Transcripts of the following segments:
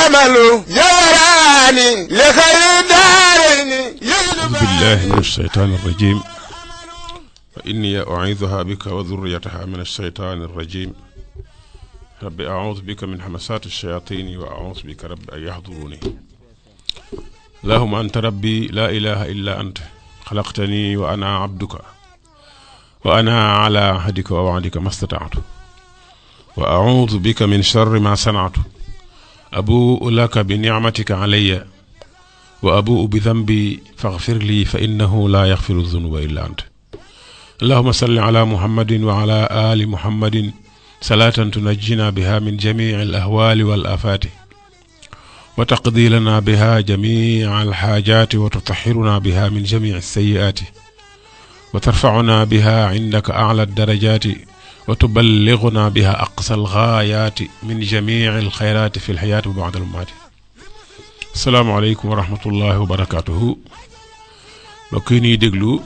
الأمل يوراني لخير دارين. أعوذ بالله من الشيطان الرجيم وإني أعيذها بك وذريتها من الشيطان الرجيم. رب أعوذ بك من همسات الشياطين وأعوذ بك رب أن يحضروني. اللهم أنت ربي لا إله إلا أنت خلقتني وأنا عبدك وأنا على عهدك ووعدك ما استطعت وأعوذ بك من شر ما صنعت. أبوء لك بنعمتك علي وأبوء بذنبي فاغفر لي فإنه لا يغفر الذنوب إلا أنت. اللهم صل على محمد وعلى آل محمد صلاة تنجينا بها من جميع الأهوال والآفات وتقضي لنا بها جميع الحاجات وتطهرنا بها من جميع السيئات وترفعنا بها عندك أعلى الدرجات وتبلغنا بها أقصى الغايات من جميع الخيرات في الحياة وبعد الممات. السلام عليكم ورحمة الله وبركاته. لكني دغلو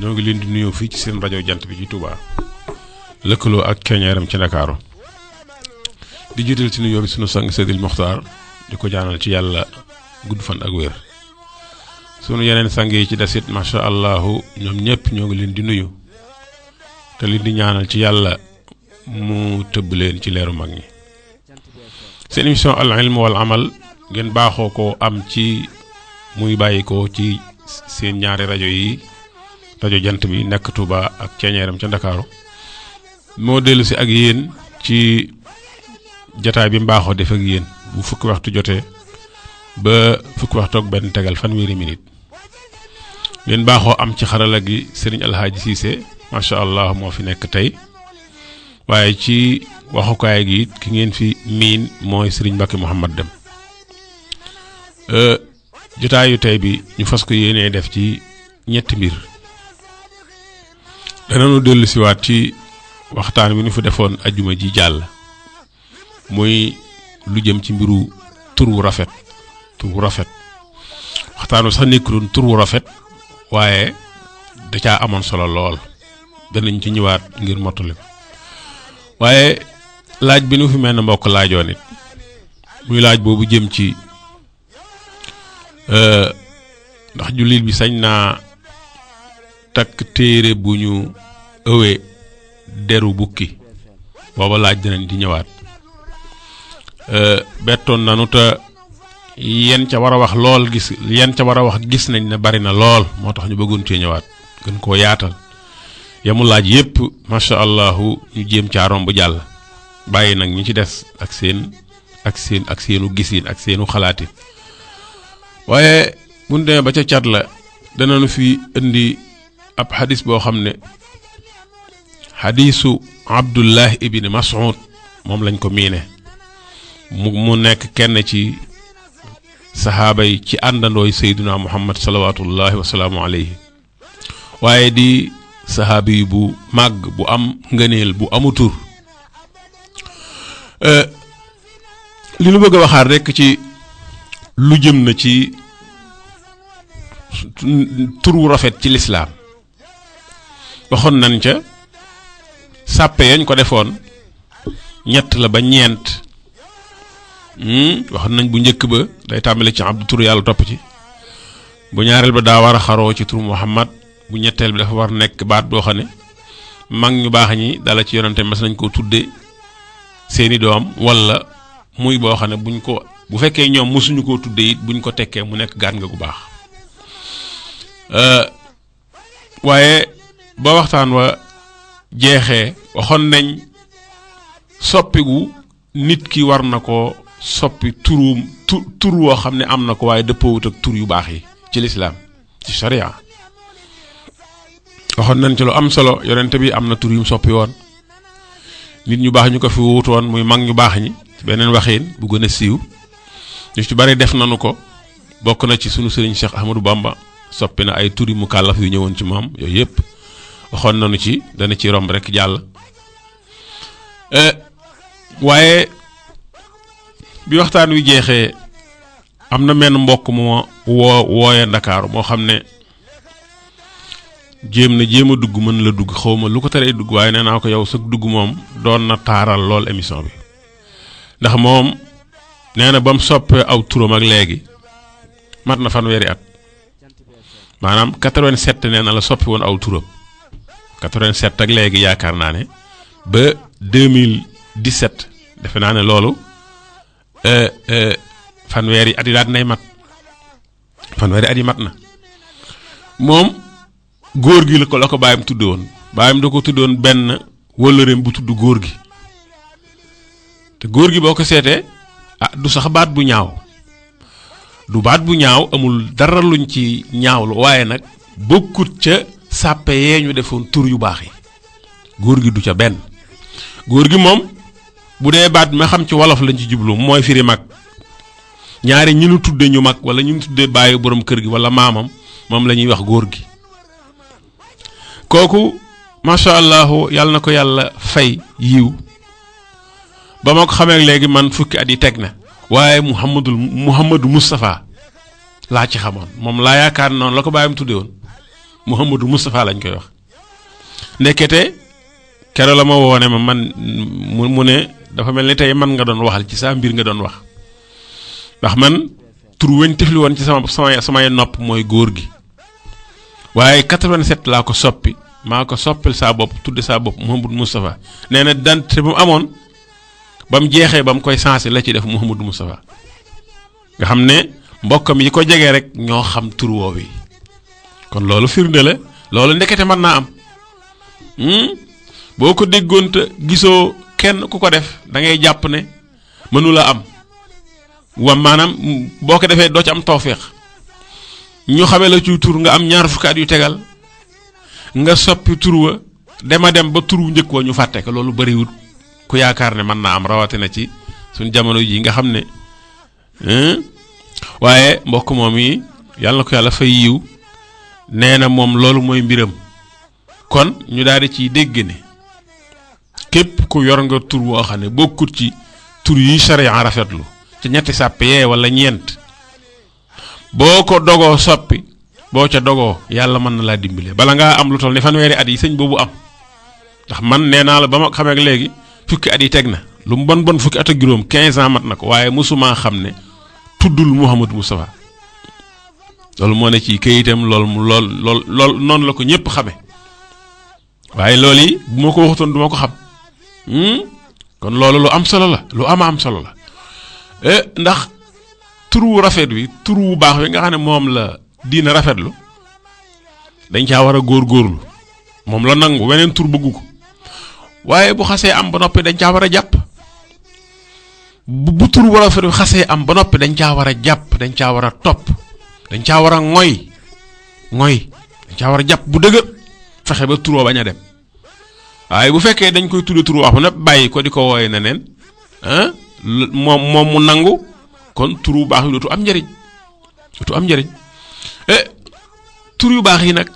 ñoo ngi leen di nuyu fii ci seen rajo jant bi ci Touba lëkkaloo ak keñeeram ci Ndakaaru di jiital ci nuyoo bi sunu sang Seydil Mokhtar di ko jaanal ci yàlla gudd fan ak wér. sunu yeneen sang yi ci desit macha allahu ñoom ñëpp ñoo ngi leen di nuyu te leen di ñaanal ci yàlla mu tëbb leen ci leeru mag ñi. seen émission al ilm wal amal ngeen baaxoo ko am ci muy bàyyi ko ci seen ñaari rajo yi. rajo jant bi nekk Touba ak ceeñeeram ca Ndakaaru moo dellu si ak yéen ci jataay bi mbaaxoo def ak yéen bu fukki waxtu jotee ba fukki waxtu ak benn tegal fanweeri minute ngeen baaxoo am ci xarala gi Serigne Alhaaji Cissé macha allah moo fi nekk tey waaye ci waxukaay gi ki ngeen fi miin mooy Serigne Mbacké Mouhamad Dem jotaayu tey bi ñu fas ko yéenee def ci ñetti mbir. danañu dellu siwaat ci waxtaan wi ñu fa defoon ajjuma ji jàll muy lu jëm ci mbiru tur wu rafet waxtaanu sax nekkuloon tur wu rafet waaye da caa amoon solo lool danañ ci ñëwaat ngir mottali ko waaye laaj bi nu fi mel ne mbokk laajoon it muy laaj boobu jëm ci ndax jullit bi sañ naa takk téere bu ñu ëwee deru bukki booba laaj dinañ di ñëwaat bettoon nanu te yen ca war a wax lool gis nañ ne bari na lool moo tax ñu bëggoon cee ñëwaat gën koo yaatal yamu laaj yépp macha allahu ñu jéem caa romb jàll bàyyi nag ñi ci des ak seenu gisin ak seenu xalaatin waaye bu ñu demee ba ca cat la danañu fi indi ab xadis boo xam ne xadisu Abdullah ibn Mas'ud moom lañ ko miine mu nekk kenn ci saxaaba yi ci àndandooy Seydina Muhammad salawatullahi wasalaamu alayhi waaye di saxaabi yi bu màgg bu am ngëneel bu amu tur li nu bëgg a waxaat rekk ci lu jëm na ci tur wu rafet ci lislaam waxoon nañ ca sàppe yañ ko defoon ñett la ba ñeent waxoon nañ bu njëkk ba day tàmbale ci abdu tur yàlla topp ci bu ñaareel ba daa war a xaroo ci tur Muhammad bu ñetteel bi dafa war nekk baat boo xam ne mag ñu baax ñi dala ci yonante mas nañ ko tudde seeni doom wala muy boo xam ne bu fekkee ñoom mosuñu koo tudde it buñ ko tekkee mu nekk gaan nga gu baax waaye ba waxtaan wa jeexee waxoon nañ soppigu nit ki war na ko soppi tur woo xam ne am na ko waaye dëppoowut ak tur yu baax yi ci lislaam ci sharia waxoon nañ ci lu am solo yonent bi am na tur yu mu soppi woon nit ñu baax ñu ko fi wuutoon muy mag ñu baax ñi ci beneen waxiin bu gën a siiw ñu ci bari def nañu ko bokk na ci sunu sëriñ Cheikh Ahmadou Bamba soppi na ay turi mu kàllaf yu ñëwoon ci moom yooyu yëpp waxoon nañu ci dana ci romb rek jàll waaye bi waxtaan wi jeexee am na menn mbokk moo wooye Ndakaaru moo xam ne jéem a dugg mën la dugg xawma lu ko teree dugg waaye nee naa ko yow sa dugg moom doon na taaral lool émission bi ndax moom nee na ba mu soppee aw turam ak léegi mat na fanweeri at maanaam 87 nee na la soppi woon aw turam 87 ak léegi yaakaar naa ne ba 2017 defe naa ne loolu fanweeri at yi daal nay mat fanweeri at yi mat na moom góor gi la ko baayam tudde woon baayam da ko tudde woon benn wëllëreem bu tudd góor gi te góor gi boo ko seetee du sax baat bu ñaaw du baat bu ñaaw amul dara luñ ci ñaawlu waaye nag bokkut ca sàppe yee ñu defoon tur yu baax yi góor gi du ca benn góor gi moom bu dee baat ma xam ci wolof lañ ci jublu mooy firi mag ñaari ñi nu tudde ñu mag wala ñu tudde bàyyi borom kër gi wala maamam moom la ñuy wax góor gi kooku macha allah yàlla na ko yàlla fay yiw ba ma ko xamee léegi man fukki at yi teg na waaye Mouhamadou Moustapha laa ci xamoon moom laa yaakaar noonu la ko bàyyam tudde woon Mouhamadou Moustapha lañ koy wax ndekete keroog la ma woone ma man mu ne dafa mel ni tey man nga doon waxal ci saa mbir nga doon wax ndax man tur weñ tifli woon ci samay nopp mooy góor gi waaye 87 laa ko soppi maa ko soppil saa bopp tudde saa bopp Mouhamadou Moustapha nee na dante bu mu amoon ba mu jeexee ba mu koy sensé la ci def Mouhamadou Moustapha nga xam ne mbokkam yi ko jegee rek ñoo xam tur woowu yi kon loolu firnde la loolu ndekete mën naa am boo ko déggoon te gisoo kenn ku ko def da ngay jàpp ne mënula am wa maanaam boo ko defee doo ci am tawféex ñu xamee la ci tur nga am ñaar fukki at yu tegal nga soppi tur wa dema dem ba tur wu njëkk wa ñu fàtte ko loolu bëriwut ku yaakaar ne mën naa am rawatina ci suñ jamono ji nga xam ne waaye mbokk moom yi yàlla na ko yàlla fay yiw nee na moom loolu mooy mbiram kon ñu daal di ciy dégg ne képp ku yor nga tur woo xam ne bokkut ci tur yi sariya rafetlu ci ñetti sàppe yee wala ñeent boo ko dogoo soppi boo ca dogoo yàlla mën na laa dimbale bala ngaa am lu toll ne fanweeri at yi sëñ boobu am ndax man nee naa la ba ma xamee ak léegi fukki at yi teg na lu mu bon fukki at ak juróom 15 ans mat na ko waaye mosuma xam ne tuddul Mouhamadou Moustapha loolu moo ne ci kayitam lool noonu la ko ñëpp xame waaye loolu yi bu ma ko waxutoon du ma ko xam kon loolu lu am solo la lu am solo la ndax tur wu rafet wi tur wu baax wi nga xam ne moom la diina rafetlu dañ caa war a góorgóorlu moom la nangu weneen tur bëggu ko waaye bu xasee am ba noppi dañ caa war a jàpp bu tur wu rafet wi xasee am ba noppi dañ caa war a jàpp dañ caa war a topp dañ caa war a ngoy dañ caa war a jàpp bu dëgër fexe ba tur wa bañ a dem waaye bu fekkee dañ koy tudde tur wax ba nag bàyyi ko di ko wooye ne neen moom mu nangu kon tur wu baax yi dootu am njëriñ tur yu baax yi nag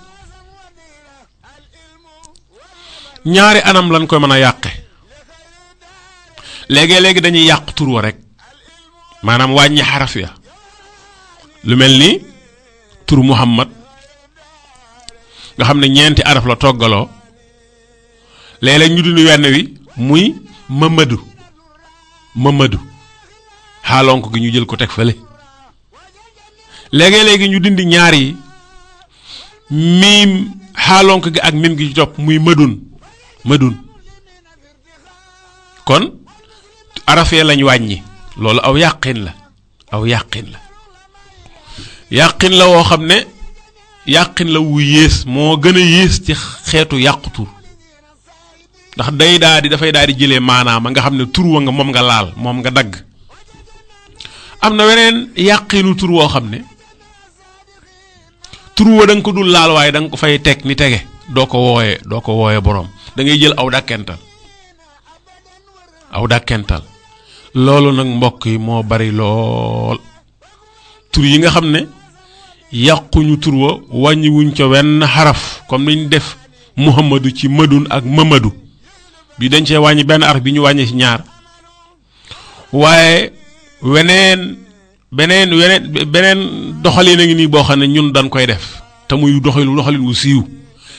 ñaari anam lañ koy mën a yàqe léegi dañuy yàq tur wa rek maanaam wàññi xaraf ya lu mel ni tur Muhammad nga xam ne ñeenti araf la toggaloo léeg-léeg ñu dund wenn wi muy Mamadou xaalonk gi ñu jël ko teg fële léegi ñu dindi ñaar yi miim xaalonk gi ak mim gi ci topp muy Madun kon arafee lañ wàññi loolu aw yàqin la woo xam ne yàqin la wu yées moo gën a yées ci xeetu yàqu tur ndax dafay daal di jëlee maanaam nga xam ne tur wa nga moom nga laal moom nga dagg am na weneen yàqinu tur woo xam ne tur wa da nga ko dul laal waaye da nga ko fay teg ni tege doo ko wooyee boroom da ngay jël aw dàkkental loolu nag mbokk yi moo bari lool tur yi nga xam ne yàquñu tur wa wàññiwuñ ca wenn xaraf comme niñ def Muhammadu ci Madun ak Mamadou bi dañ cee wàññi benn araf bi ñu wàññee ci ñaar waaye beneen doxalin a ngi nii boo xam ne ñun dañ koy def te muy doxalin wu siiw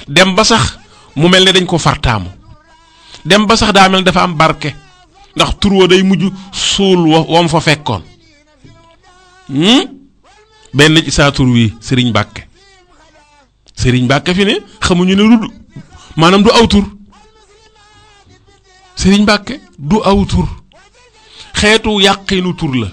dem ba sax mu mel ne dañ ko fartaamu dem ba sax daa mel dafa am barke ndax tur wa day mujj suul wam fa fekkoon benn ci saa tur wi Serigne Mbàkke Serigne Mbàkke fi ne xamuñu ne du maanaam du aw tur Serigne Mbàkke du aw tur xeetu yàqinu tur la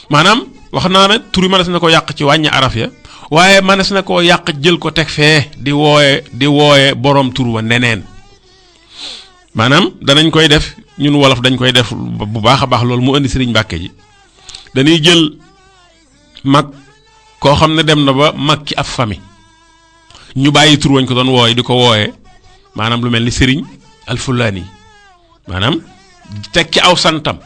maanaam wax naa ne tur yi mënees na ko yàq ci wàññi araf ya waaye mënees na koo yàq jël ko teg fee di wooye borom tur wa neneen maanaam danañ koy def ñun wolof dañ koy def bu baax a baax loolu mu indi Serigne Mbàkke ji dañuy jël mag koo xam ne dem na ba mag ci ab famille ñu bàyyi tur wañ ko doon wooye di ko wooye maanaam lu mel ni Serigne Alfulaani maanaam teg ci aw santam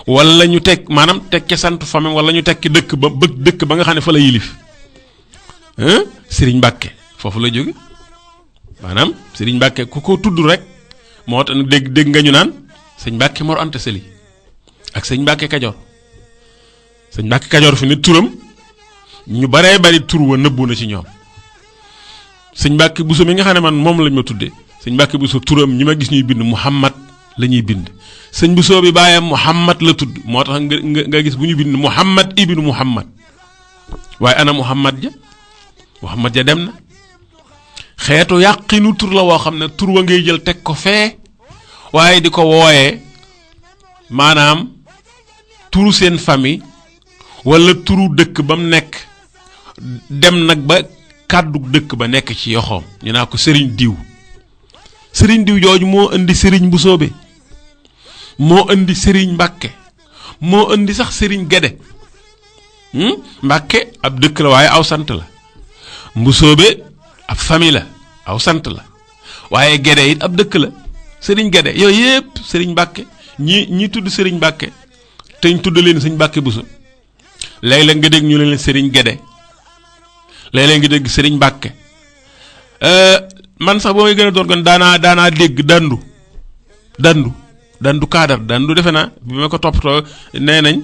wala ñu teg maanaam teg ci sant famille wala ñu teg ci dëkk ba nga xam ne fa la yilif Serigne Mbàkke foofu la jóge maanaam Serigne Mbàkke ku ko tudd rek moo tax dégg nga ñu naan sëñ Mbàkke Mor Anta Sali ak sëñ Mbàkke Kajoor sëñ Mbàkke Kajoor fi ne turam ñu baree bari tur wa nëbbu na ci ñoom sëñ Mbàkke Buso mi nga xam ne man moom lañ ma tuddee sëñ Mbàkke Buso turam ñi ma gis ñuy bind Muhammad la ñuy bind sëñ Buso bi baayam Muhammad la tudd moo tax nga gis bu ñu bind Muhammad ibnu Muhammad waaye ana Muhammad ja dem na xeetu yàqinu tur la woo xam ne tur wa ngay jël teg ko fee waaye di ko wooyee maanaam turu seen famille wala turu dëkk ba mu nekk dem nag ba kàddu dëkk ba nekk ci yoxoom ñu naa ko sëriñ diw jooju moo indi sëriñ Mbusoobe moo indi sëriñ Mbàkke moo indi sax sëriñ Gede Mbàkke ab dëkk la waaye aw sant la Mbusoobe ab famille la aw sant la waaye Gede it ab dëkk la sëriñ Gede yooyu yëpp sëriñ Mbàkke ñi tudd sëriñ Mbàkke te ñu tudd leen sëñ Mbàkke Buso léeg-léeg nga dégg ñu leen sëriñ Gede léeg-léeg nga dégg sëriñ Mbàkke man sax boo may gën a doon kon daanaa dégg dandu kaadar dandu defe naa bi ma ko toppatoo nee nañ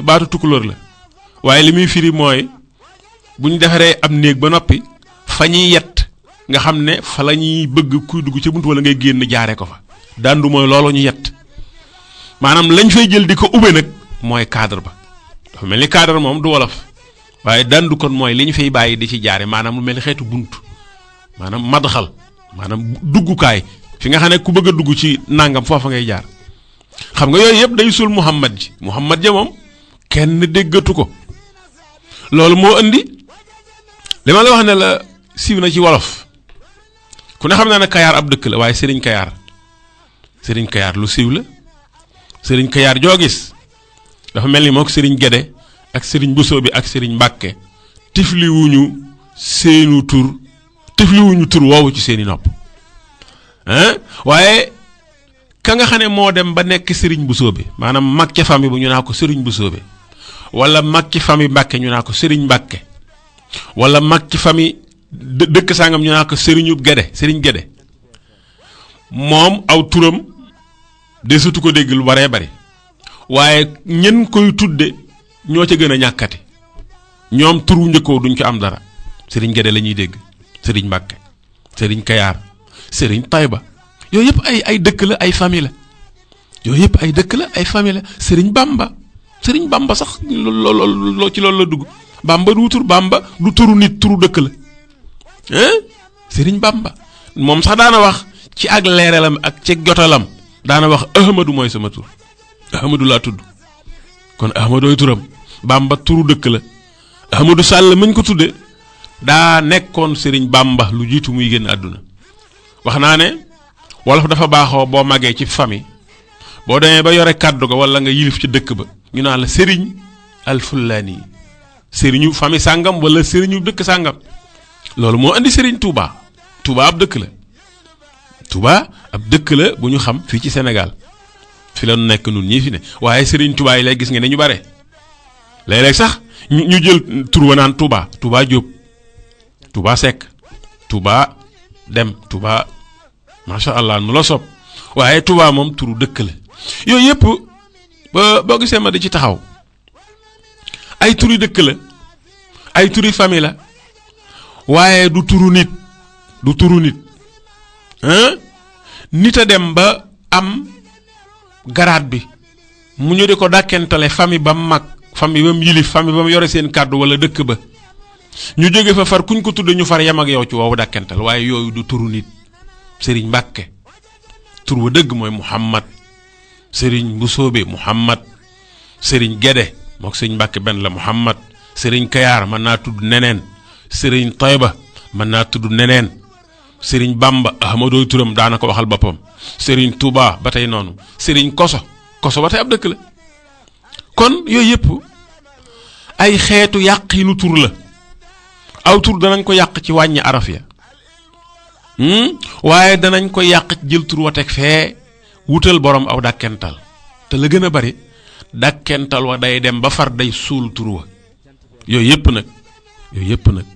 baatu tukulóor la waaye li muy firi mooy bu ñu defaree am néeg ba noppi fa ñuy yett nga xam ne fa la ñuy bëgg kuy dugg ca buntu wala ngay génn jaare ko fa dandu mooy loolu ñu yett maanaam lañ fay jël di ko ubbe nag mooy cadre ba dafa mel ni cadre moom du wolof waaye dandu kon mooy li ñu fay bàyyi di ci jaare maanaam lu mel ni xeetu bunt maanaam madxal maanaam duggukaay fi nga xam ne ku bëgg a dugg ci nangam foofa ngay jaar xam nga yooyu yëpp day sul Muhammad ja moom kenn déggatu ko loolu moo indi li ma la wax ne la siiw na ci wolof ku ne xam naa ne Kayaar ab dëkk la waaye Serigne Kayaar lu siiw la Serigne Kayaar joo gis dafa mel ni mook Serigne Gede ak Serigne Bousso bi ak Serigne Mbàkke tifliwuñu tur woowu ci seeni nopp waaye ka nga xam ne moo dem ba nekk Serigne Bousso bi maanaam mag ca famille bu ñu naa ko Serigne Bousso bi wala mag ci famille Mbàkke ñu naa ko Serigne Mbàkke wala mag ci famille dëkk sangam ñu naa ko Serigne Gede moom aw turam desutu ko dégg lu baree bari waaye ñen koy tudde ñoo ca gën a ñàkkati ñoom turu njëkkoo duñ ko am dara Serigne Gede la ñuy dégg Serigne Mbàkke Serigne Kayaar Serigne Tayba yooyu yëpp ay dëkk la ay famille la Serigne Bamba sax loo ci loolu la dugg Bamba du tur Bamba du turu nit turu dëkk la Serigne Bamba moom sax daana wax ci ak leeralam ak ci jotalam daana wax Ahmadu mooy sama tur Ahmadu laa tudd kon Ahmadooy turam Bamba turu dëkk la Ahmadu Sall mañ ko tudde daa nekkoon Serigne Bamba lu jiitu muy génn àdduna wax naa ne wolof dafa baaxoo boo màggee ci famille boo demee ba yore kàddu ga wala nga yilif ci dëkk ba ñu naan la Serigne Alfulaani Serigne famille sàngam wala Serigne dëkk sàngam loolu moo indi Serigne Touba ab dëkk la bu ñu xam fii ci Sénégal fi la nekk nun ñii fi ne waaye Serigne Touba yi lay gis nga ne ñu bare léeg-léeg sax ñu jël tur wa naan Touba Diop Touba Seck Touba Dem Touba macha allah nu la sopp waaye Touba moom turu dëkk la yooyu yëpp ba boo gisee ma di ci taxaw ay turi dëkk la ay turi famille la waaye du turu nit nit a dem ba am garaat bi mu ñu di ko dàkkentale famille ba mag famille ba mu yilif famille ba mu yore seen kàddu wala dëkk ba ñu jóge fa far kuñ ko tudde ñu far yam ak yow ci woowu dàkkental waaye yooyu du turu nit. Sëriñ Mbàkke tur wa dëgg mooy Muhammad. Sëriñ Mbusoobe Muhammad. Sëriñ Gede mook Sëriñ Mbàkke benn la Muhammad. Sëriñ Kayaar mën naa tudd neneen. Sëriñ Tayba mën naa tudd neneen. Sëriñ Bamba Ahmadooy turam daana ko waxal boppam. Sëriñ Touba ba tey noonu. Sëriñ Koso ba tey ab dëkk la. kon yooyu yëpp ay xeetu yàqinu tur la. aw tur danañ ko yàq ci wàññi araf ya waaye danañ ko yàq ci jël tur wa teg fee wutal borom aw dàkkental te la gën a bari dàkkental wa day dem ba far day suul tur wa yooyu yëpp nag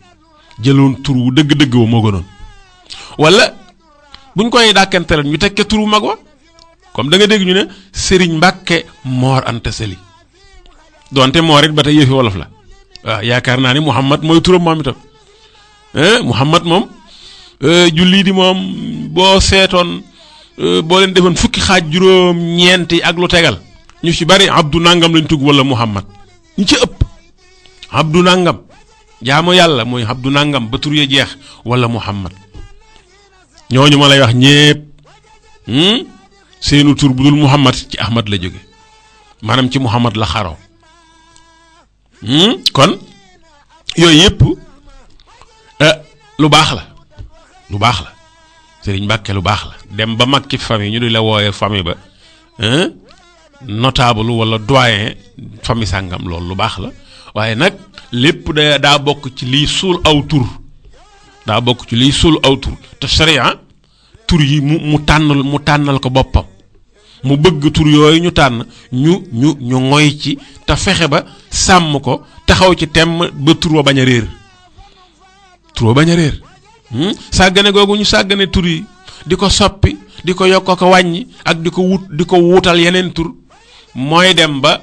jëloon tur wu dëgg-dëgg wa moo gënoon wala buñ koy dàkkental ñu tekke tur wu mag wa comme da nga dégg ñu ne Sëriñ Mbàkke Moor Anta Sali donte Moor it ba tey yëfi wolof la waaw yaakaar naa ni Muhammad mooy turam moom itam Muhammad moom julli di moom boo seetoon boo leen defoon fukki xaaj juróom ñeenti ak lu tegal ñu ci bari Abdu nangam lañ tugg wala Muhammad ñu ci ëpp Abdu nangam jaamu yàlla mooy Abdu nangam ba tur ya jeex wala Muhammad ñooñu ma lay wax ñépp seenu tur bu dul Muhammad ci Ahmad la jóge maanaam ci Muhammad la xaroo kon yooyu yëpp lu baax la Sëriñ Mbàkke lu baax la dem ba mag ci famille ñu di la wooyee famille ba notable wala doyen famille sàngam loolu lu baax la waaye nag lépp daa bokk ci liy suul aw tur te sharia tur yi mu tànnal ko boppam mu bëgg tur yooyu ñu tànn ñu ngoy ci te fexe ba sàmm ko taxaw ci temm ba tur wa bañ a réer sàggane googu ñu sàggane tur yi di ko soppi di ko yokk ko wàññi ak di ko wutal yeneen tur mooy dem ba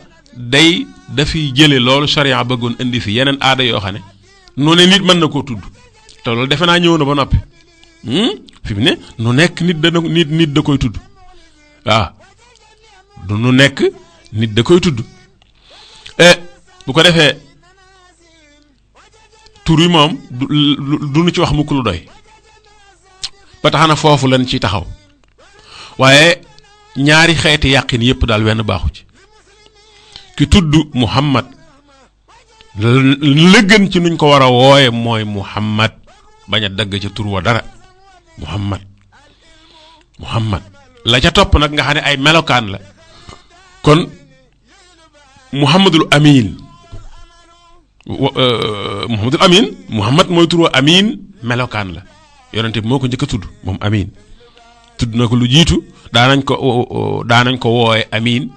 dafiy jële loolu sharia bëggoon indi fi yeneen aada yoo xam ne nu ne nit mën na koo tudd te loolu defe naa ñëw na ba noppi fi mu ne nu nekk nit da koy tudd waaw du nu nekk nit da koy tudd bu ko defee tur yi moom du nu ci wax mukk lu doy ba tax na foofu lañ ci taxaw waaye ñaari xeeti yàqin yépp daal wenn baaxu ci ki tudd Muhammad la gën ci nuñ ko war a wooye mooy Muhammad bañ a dagg ca tur wa dara Muhammad la ca topp nag nga xam ne ay melokaan la kon Muhammadul Amin Muhammad mooy tur wa Amin melokaan la yonente bi moo ko njëkk a tudd moom Amin tudd na ko lu jiitu daanañ ko wooye Amin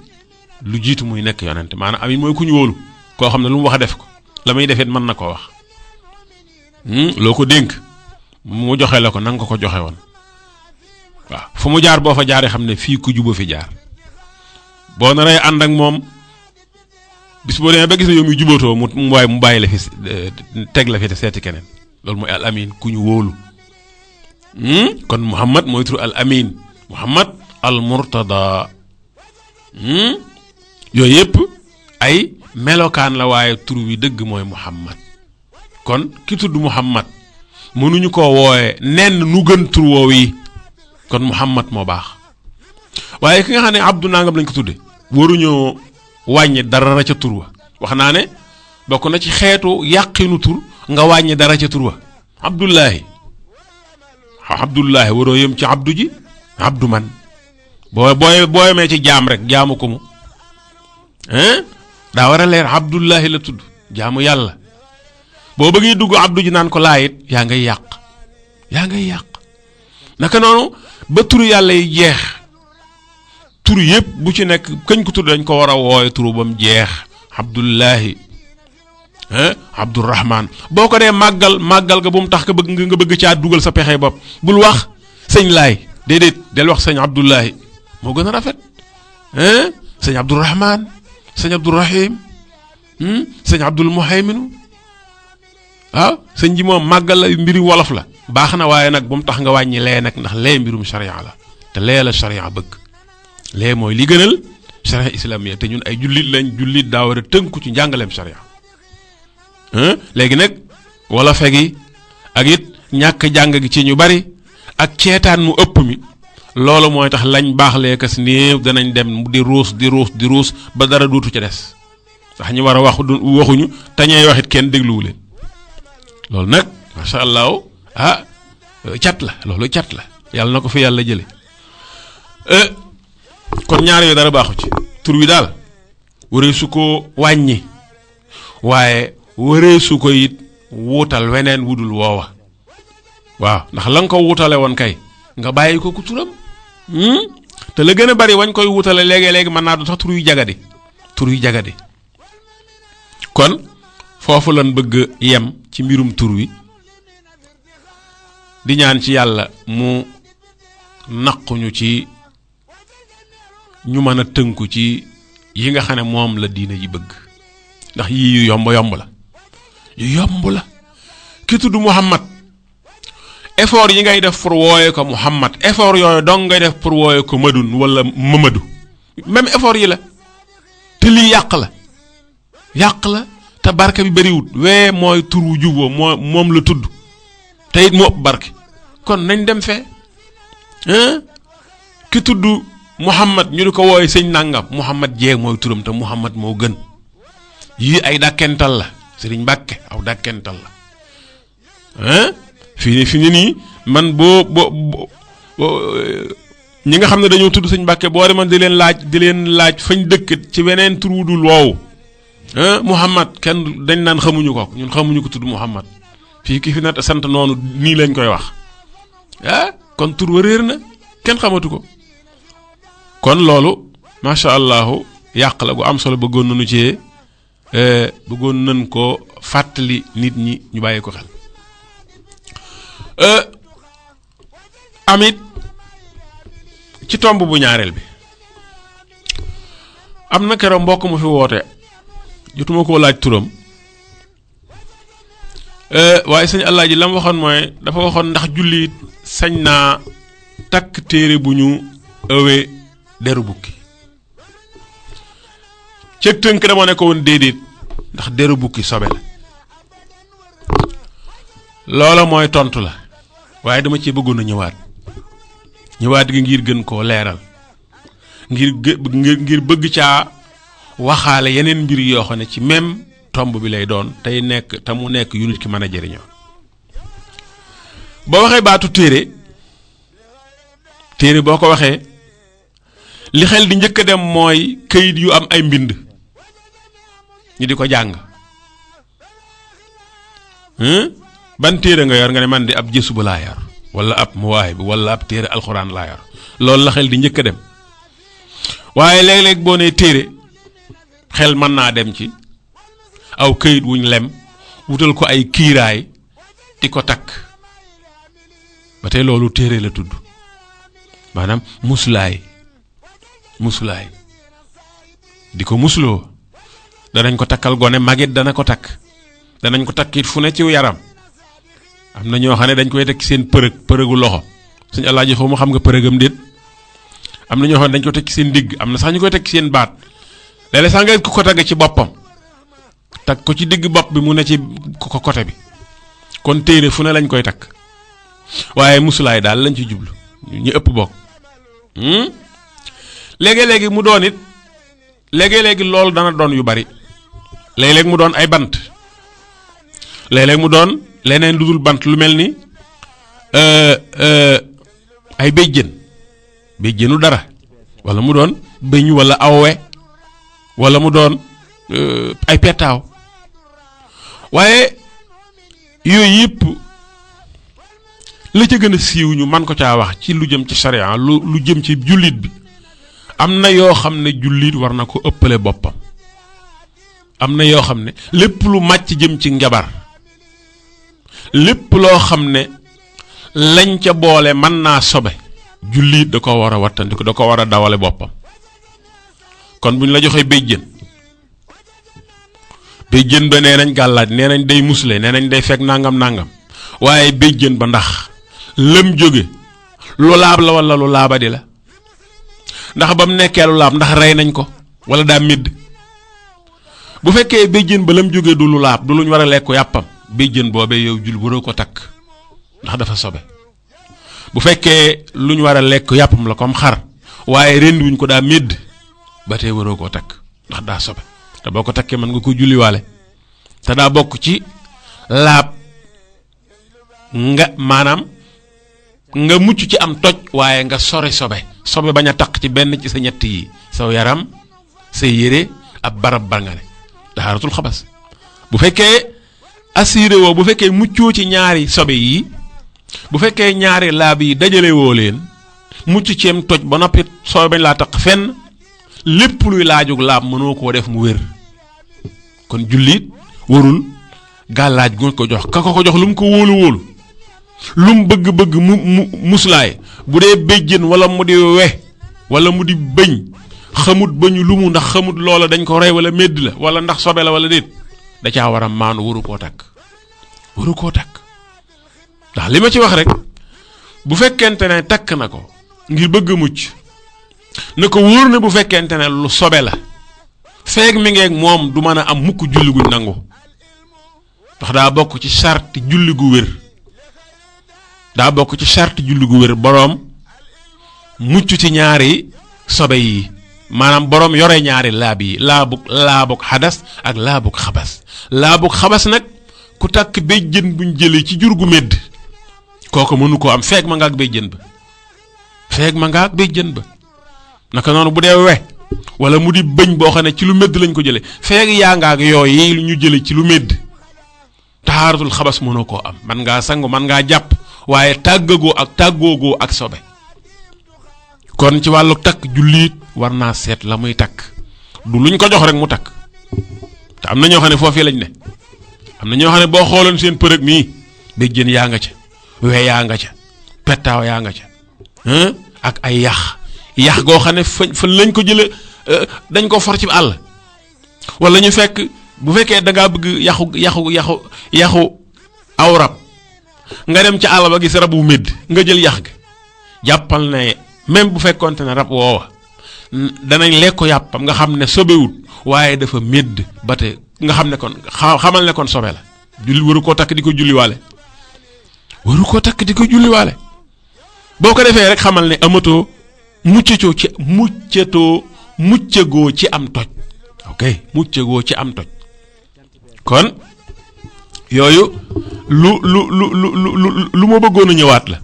lu jiitu muy nekk yonente maanaam Amin mooy ku ñu wóolu koo xam ne lu mu wax def ko la muy defit mën na koo wax loo ko dénk mu joxe la ko nanga ko joxe woon waaw fu mu jaar boo fa jaaree xam ne fii ku juba fi jaar boo naree ànd ak moom bis boo demee ba gis ne yow muy jubatoo mu bàyyi la fi teg la fi te seeti keneen loolu mooy al amin ku ñu wóolu kon Muhammad mooy tur al amin Muhammad al murtada yooyu yëpp ay melokaan la waaye tur wi dëgg mooy Muhammad kon ki tudd Muhammad mënuñu koo wooye nenn nu gën tur woow yi kon Muhammad moo baax waaye ki nga xam ne Abdu nangam lañ ko tudde waruñoo wàññi dara ca tur wa wax naa ne bokk na ci xeetu yàqinu tur nga wàññi dara ca tur wa Abdullahi waroo yëm ci abdu ji abdu man boo yemee ci jaam rek jaamu ko mu daa war a leer Abdullahi la tudd jaamu yàlla boo bëggee dugg abdu ji naan ko laayit yaa ngay yàq naka noonu ba turu yàlla yi jeex tur yëpp bu ci nekk kañ ko tudd dañ ko war a wooye turu ba mu jeex Abdullahi Abdurrahman boo ko dee màggal ga bu mu tax nga bëgg caa dugal sa pexe bopp bul wax sëñ laay déedéet del wax sëñ Abdullahi moo gën a rafet sëñ Abdurrahman sëñ Abdurrahim sëñ Abdul Muhayminu waaw sëñ ji moom màggal la mbiri wolof la baax na waaye nag bu mu tax nga wàññi lee nag ndax lee mbirum sharia la te lee la sharia bëgg lee mooy li gënal sharia islamiya te ñun ay jullit lañ jullit daa war a tënku ci njàngaleem sharia léegi nag wala fegi ak it ñàkk jàng gi ci ñu bari ak ceetaan mu ëpp mi loolu mooy tax lañ baax leekas néew danañ dem di ruus ba dara duutu ca des ndax ñu war a waxuñu te ñay waxit kenn dégluwu leen loolu nag masha Allah cat la loolu cat la yàlla na ko fi yàlla jële kon ñaar yooyu dara baaxu ci tur wi daal waree su ko wàññi waaye waree su ko it wuutal weneen wudul woowa waaw ndax la nga ko wutale woon kay nga bàyyi ko ku turam te la gën a bari wañ koy wutale léegi mën naa doon sax tur yu jagadi kon foofu lan bëgg yem ci mbirum tur wi di ñaan ci yàlla mu naquñu ci ñu mën a tënku ci yi nga xam ne moom la diina ji bëgg ndax yii yu yomb la ki tudd Muhammad effort yi ngay def pour wooye ko Muhammad effort yooyu dong ngay def pour wooye ko Madun wala Mamadou même effort yi la te lii yàq la te barke bi bariwut wee mooy tur wu juboo moom la tudd te it mu ëpp barke kon nañ dem fee ki tudd Muhammad ñu di ko wooye sëñ nangam Muhammad jeeg mooy turam te Muhammad moo gën yii ay dàkkental la Sëriñ Mbàkke aw dàkkental la fi ni nii man boo ñi nga xam ne dañoo tudd sëñ Mbàkke boo demoon di leen laaj fañ dëkk ci weneen tur wu dul woowu Muhammad kenn dañ naan xamuñu ko ñun xamuñu ko tudd Muhammad fii ki fi na sant noonu nii lañ koy wax kon tur wa réer na kenn xamatu ko kon loolu macha allahu yàq la gu am solo bëggoon nañ ko fàttali nit ñi ñu bàyyi ko xel amit ci tomb bu ñaareel bi am na keroog mbokk mu fi woote jotuma koo laaj turam waaye sëñ Alaaji la mu waxoon mooy dafa waxoon ndax jullit sañ naa takk téere bu ñu ëwee deru bukki cëg tënk dama ne ko woon déedéet ndax deru bukki sobe la loola mooy tontu la waaye dama ci bëggoon a ñëwaat gi ngir gën koo leeral ngir bëgg caa waxaale yeneen mbir yoo xam ne ci même tomb bi lay doon tey nekk te mu nekk yu nit ki mën a jëriñoo boo waxee baatu téere boo ko waxee li xel di njëkk a dem mooy këyit yu am ay mbind ñu di ko jàng ban téere nga yor nga ne man di ab jësu bu laa yor wala ab muwaahib wala ab téere alxuraan laa yor loolu la xel di njëkk a dem waaye léeg-léeg boo nee téere xel mën naa dem ci aw këyit wuñ lem wutal ko ay kiiraay di ko takk ba tey loolu téere la tudd maanaam musulaay di ko musloo danañ ko takkal gone magit dana ko takk danañ ko takkit fu ne ci yaram am na ñoo xam ne dañ koy teg ci seen përëgu loxo suñu Alaaji xaw ma xam nga përëgam déet am na ñoo xam ne dañ ko teg ci seen digg am na sax ñu koy teg ci seen baat léeg-léeg sax nga ko tagg ci boppam tag ko ci digg bopp bi mu ne ci ko côté bi kon téere fu ne lañ koy takk waaye musulaay daal lañ ci jublu ñu ëpp bokk léegi-léegi mu doon it léegi-léegi loolu dana doon yu bari léeg-léeg mu doon ay bant léeg-léeg mu doon leneen lu dul bant lu mel ni ay béjjënu dara wala mu doon bëñ wala awwe wala mu doon ay petaaw waaye yooyu yëpp la ca gën a siiw ñu man ko caa wax ci lu jëm ci sharia lu jëm ci jullit bi am na yoo xam ne jullit war na ko ëppale boppam am na yoo xam ne lépp lu màcc jëm ci njabar lépp loo xam ne lañ ca boole mën naa sobe jullit da ko war a wattandiku da ko war a dawale boppam kon bu ñu la joxee béjjën ba nee nañ gàllaaj nee nañ day musle nee nañ day fekk nangam waaye béjjën ba ndax lëm jóge lu laab la wala lu laabadi la ndax bam nekkeelu laab ndax rey nañ ko wala daa midd bu fekkee béjjën ba lam jógee du lu laab du luñ war a lekk yàppam béjjën boobee yow jul waroo ko takk ndax dafa sobe bu fekkee luñ war a lekk yàppam la comme xar waaye rendi wuñ ko daa midd ba tey waroo koo takk ndax daa sobe te boo ko takkee mën nga ko julliwaale te daa bokk ci laab nga maanaam nga mucc ci am toj waaye nga sori sobe bañ a taq ci benn ci sa ñett yi saw yaram sa yére ab barab ba nga ne tahaaratul xabas bu fekkee assuré woo bu fekkee muccoo ci ñaari sobe yi bu fekkee ñaari laab yi dajale woo leen mucc ci am toj ba noppi sobe bañ laa taq fenn lépp luy laajug laab mënoo koo def mu wér kon jullit warul gàllaaj gu ko jox ka ko jox lu mu ko wóolu lu mu bëgg mu muslaay bu dee béjjën wala mu di we wala mu di bëñ xamut bëñu lu mu ndax xamut loola dañ ko rey wala médd la wala ndax sobe la wala déet da caa war a maanu waru koo takk ndax li ma ci wax rek bu fekkente ne takk na ko ngir bëgg a mucc na ko wóor ne bu fekkente ne lu sobe la feeg mi ngeeg moom du mën a am mukk julli gu nangu ndax daa bokk ci charte julli gu wér boroom mucc ci ñaari sobe yi maanaam boroom yore ñaari laab yi laabuk xadas ak laabuk xabas nag ku takk béjjën buñ jëlee ci jur gu medd kooku mënu koo am feeg ma nga ak béjjën ba naka noonu bu dee we wala mu di bëñ boo xam ne ci lu medd lañ ko jëlee feeg yaa nga ak yooyu ñu jëlee ci lu medd tahaaratul xabas mënoo koo am man ngaa sangu man ngaa jàpp waaye tàggoogoo ak sobe kon ci wàllu takk jullit war naa seet la muy takk du luñ ko jox rek mu takk te am na ñoo xam ne foofii lañ ne am na ñoo xam ne boo xooloon seen përëg mii béjjën yaa nga ca we yaa nga ca pettaaw yaa nga ca ak ay yax goo xam ne fa lañ ko jële dañ ko for ci àll wala ñu fekk bu fekkee da ngaa bëgg yaxu aw rab nga dem ca àll ba gis rab wu médd nga jël yax ga jàppal ne même bu fekkonte ne rab woowa danañ lekk ko yàppam nga xam ne sobewut waaye dafa médd ba te nga xam ne kon xamal ne kon sobe la julli waru koo takk di ko julliwaale boo ko defee rek xamal ne amatoo muccagoo ci am toj muccagoo ci am toj kon yooyu lu ma bëggoon a ñëwaat la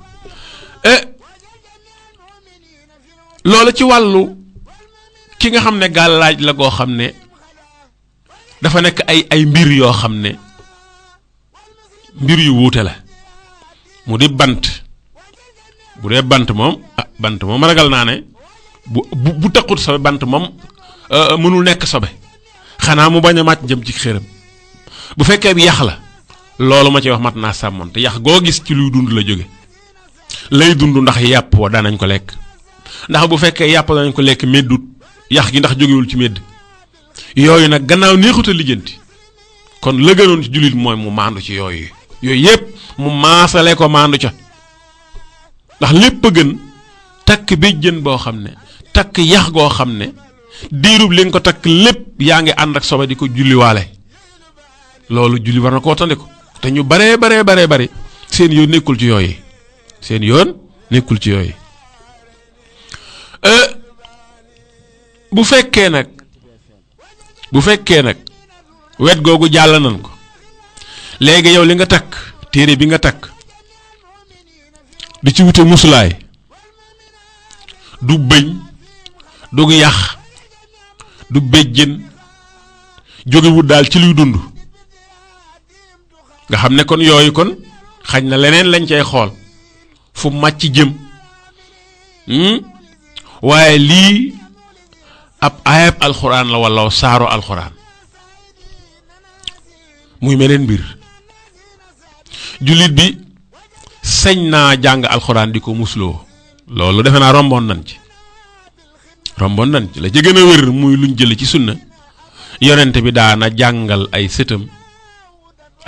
loolu ci wàllu ki nga xam ne gàllaaj la goo xam ne dafa nekk ay mbir yoo xam ne mbir yu wuute la mu di bant bu dee bant moom ragal naa ne bu taxut sobe bant moom mënul nekk sobe xanaa mu bañ a màcc jëm ci xéram bu fekkee bi yax la loolu ma ci wax mat naa sàmmoon te yax goo gis ci luy dund la jóge lay dund ndax yàpp wa danañ ko lekk ndax bu fekkee yàpp danañ ko lekk meddut yax gi ndax jógewul ci medd yooyu nag gannaaw neexut a lijjanti kon la gënoon ci jullit mooy mu maandu ci yooyu yépp mu maasale ko maandu ca ndax lépp a gën takk béjjën boo xam ne takk yax goo xam ne diirub li nga ko takk lépp yaa ngi ànd ak sobe di ko julliwaale loolu julli war na koo tande ko te ñu bare seen yoon nekkul ci yooyu bu fekkee nag wet googu jàll nañ ko léegi yow li nga takk téere bi nga takk di ci wute musulaay du bëñ du yax du béjjën jógewut daal ci luy dund nga xam ne kon yooyu kon xañ na leneen lañ cay xool fu màcc jëm waaye lii ab ayab alxuraan la walla saaro alxuraan muy meneen mbir jullit bi sañ naa jàng alxuraan di ko musloo loolu defe naa romboon nañ ci la ci gën a wér muy luñ jël ci sunna yonent bi daana jàngal ay sëtam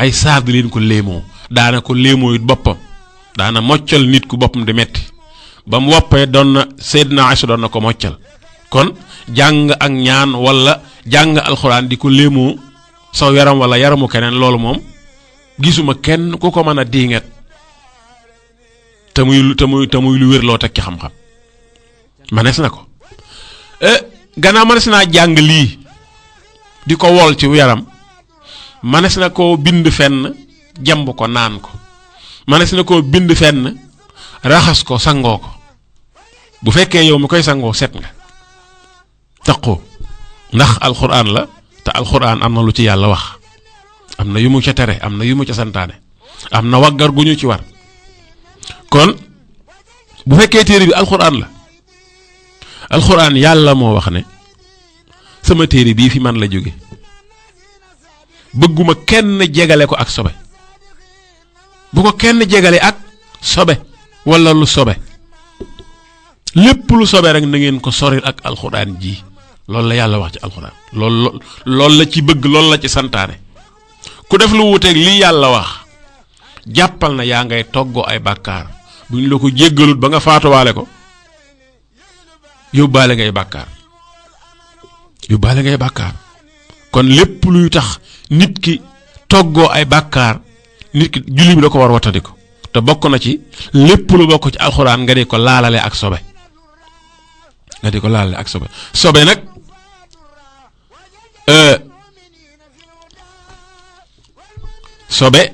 ay saar di leen ko léemoo daana ko léemoo it boppam daana moccal nit ku boppam di metti ba mu woppee doon na Seydina Aysa doon na ko moccal kon jàng ak ñaan wala jàng alxuraan di ko léemoo saw yaram wala yaramu keneen loolu moom gisuma kenn ku ko mën a diinget te muy lu wér loo teg ci xam-xam manees na ko gannaaw manees naa jàng lii di ko wol ci yaram manees na koo bind fenn jamb ko naan ko manees na koo bind fenn raxas ko sangoo ko bu fekkee yow mi koy sangoo set nga taqoo ndax alxuraan la te alxuraan am na lu ci yàlla wax am na yu mu ca tere am na yu mu ca santaane am na waggar gu ñu ci war kon bu fekkee téere bi alxuraan la alxuraan yàlla moo wax ne sama téere bii fi man la jóge bëgguma kenn jegale ko ak sobe bu ko kenn jegale ak sobe wala lu sobe lépp lu sobe rek na ngeen ko soril ak alxuraan ji loolu la yàlla wax ci alxuraan loolu la ci bëgg loolu la ci santaane ku def lu wuteeg lii yàlla wax jàppal na yaa ngay toggoo ay bàkkaar bu ñu la ko jéggalut ba nga faatuwaale ko yóbbaale ngay bàkkaar kon lépp luy tax nit ki toggoo ay bàkkaar nit ki julli bi da ko war wattandi ko te bokk na ci lépp lu bokk ci alxuraan nga di ko laalale ak sobe sobe nag sobe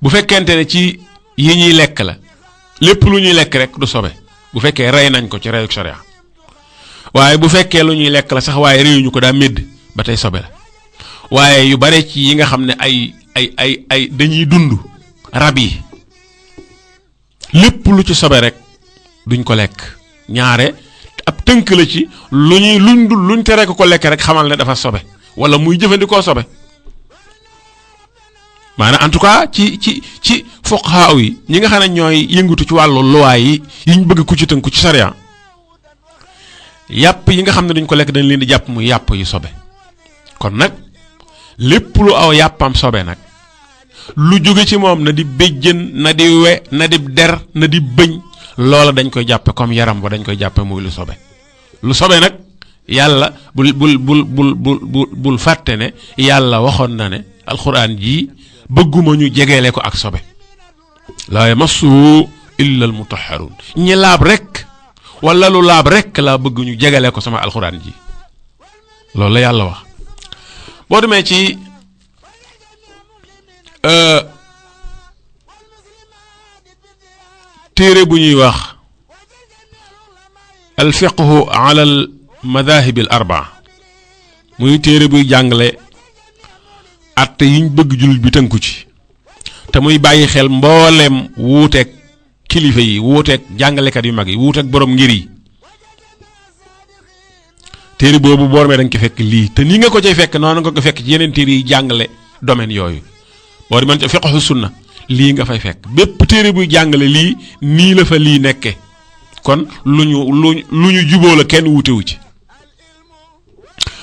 bu fekkente ne ci yi ñuy lekk la lépp lu ñuy lekk rek du sobe bu fekkee rey nañ ko ci reyuk sharia waaye bu fekkee lu ñuy lekk la sax waaye reyuñu ko daa médd ba tey sobe la waaye yu bare ci yi nga xam ne ay dañuy dund rab yi lépp lu ci sobe rek duñ ko lekk ñaare ab tënk la ci luñ tere ko lekk rek xamal ne dafa sobe wala muy jëfandikoo sobe maanaam en tout cas ci fuqahaa yi ñi nga xam ne ñooy yëngatu ci wàllu luwaay yi yiñ bëgg ku ci tënku ci sariya yàpp yi nga xam ne duñ ko lekk dañ leen di jàpp muy yàpp yu sobe kon nag lépp lu aw yàppam sobe nag lu jóge ci moom na di béjjën na di we na di der na di bëñ loola dañ koy jàppe comme yaram ba dañ koy jàppe muy lu sobe nag yàlla bul fàtte ne yàlla waxoon na ne alxuraan ji bëgguma ñu jegeele ko ak sobe laa yamassuhu illa al mutahharun ñi laab rek wala lu laab rek laa bëgg ñu jegeele ko sama alxuraan ji loolu la yàlla wax boo demee ci téere bu ñuy wax al fiqhu ala al madahib al arbaa muy téere buy jàngale atte yiñ bëgg jullit bi tënku ci te muy bàyyi xel mbooleem wuuteeg kilifa yi wuuteeg jàngalekat yu mag yi wuuteeg borom ngir yi téere boobu boo demee da nga ko fekk lii te nii nga ko cay fekk noonu nga ko fekk ci yeneen téere yi jàngale domaine yooyu boo demee ci fiqhu sunna lii nga fay fekk bépp téere buy jàngale lii nii la fa lii nekke kon lu ñu juboo la kenn wuutewu ci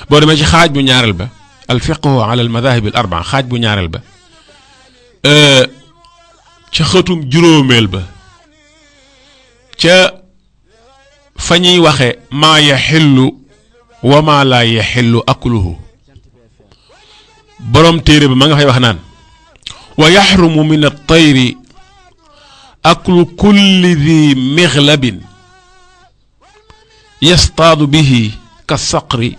boo demee ci xaaj bu ñaareel ba al fiqhu ala al madahib al arbaa xaaj bu ñaareel ba ca xëtum juróomeel ba ca fa ñuy waxe maa yaxillu wa maa laa yaxillu akluhu borom téere ba ma nga fay wax naan wa yaxrumu min at-tayri aklu kulli di mixlabin yastaadu bihi ka saqri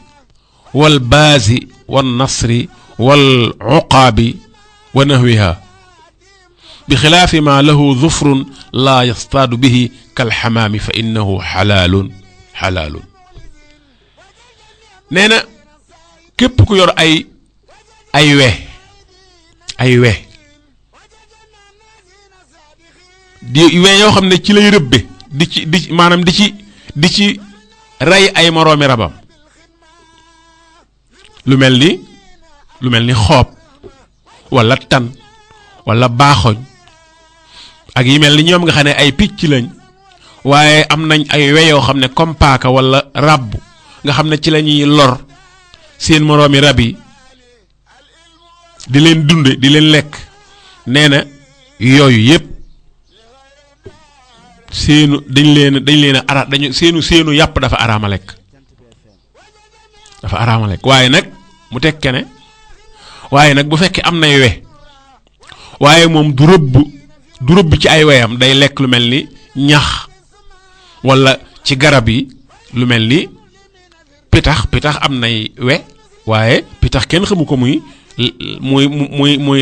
wal baazi wal nasri wal uqaabi wa nahwiha bi xilaafi ma lahu zufrun laa yastaadu bihi kal xamaami fa innahu xalaalun nee na képp ku yor ay we di we yoo xam ne ci lay rëbbe maanaam di ci rey ay moroomi rabam lu mel ni xoob wala tan wala baaxoñ ak yi mel ni ñoom nga xam ne ay picc lañ waaye am nañ ay we yoo xam ne comme paaka wala ràbb nga xam ne ci la ñuy lor seen moroomi rab yi di leen dunde di leen lekk nee na yooyu yépp dañ leen ara dañu seenu yàpp dafa araama lekk waaye nag mu tekke ne waaye nag bu fekkee am nay we waaye moom du rëbb ci ay weyam day lekk lu mel ni ñax walla ci garab yi lu mel ni pitax am nay we waaye pitax kenn xamu ko muy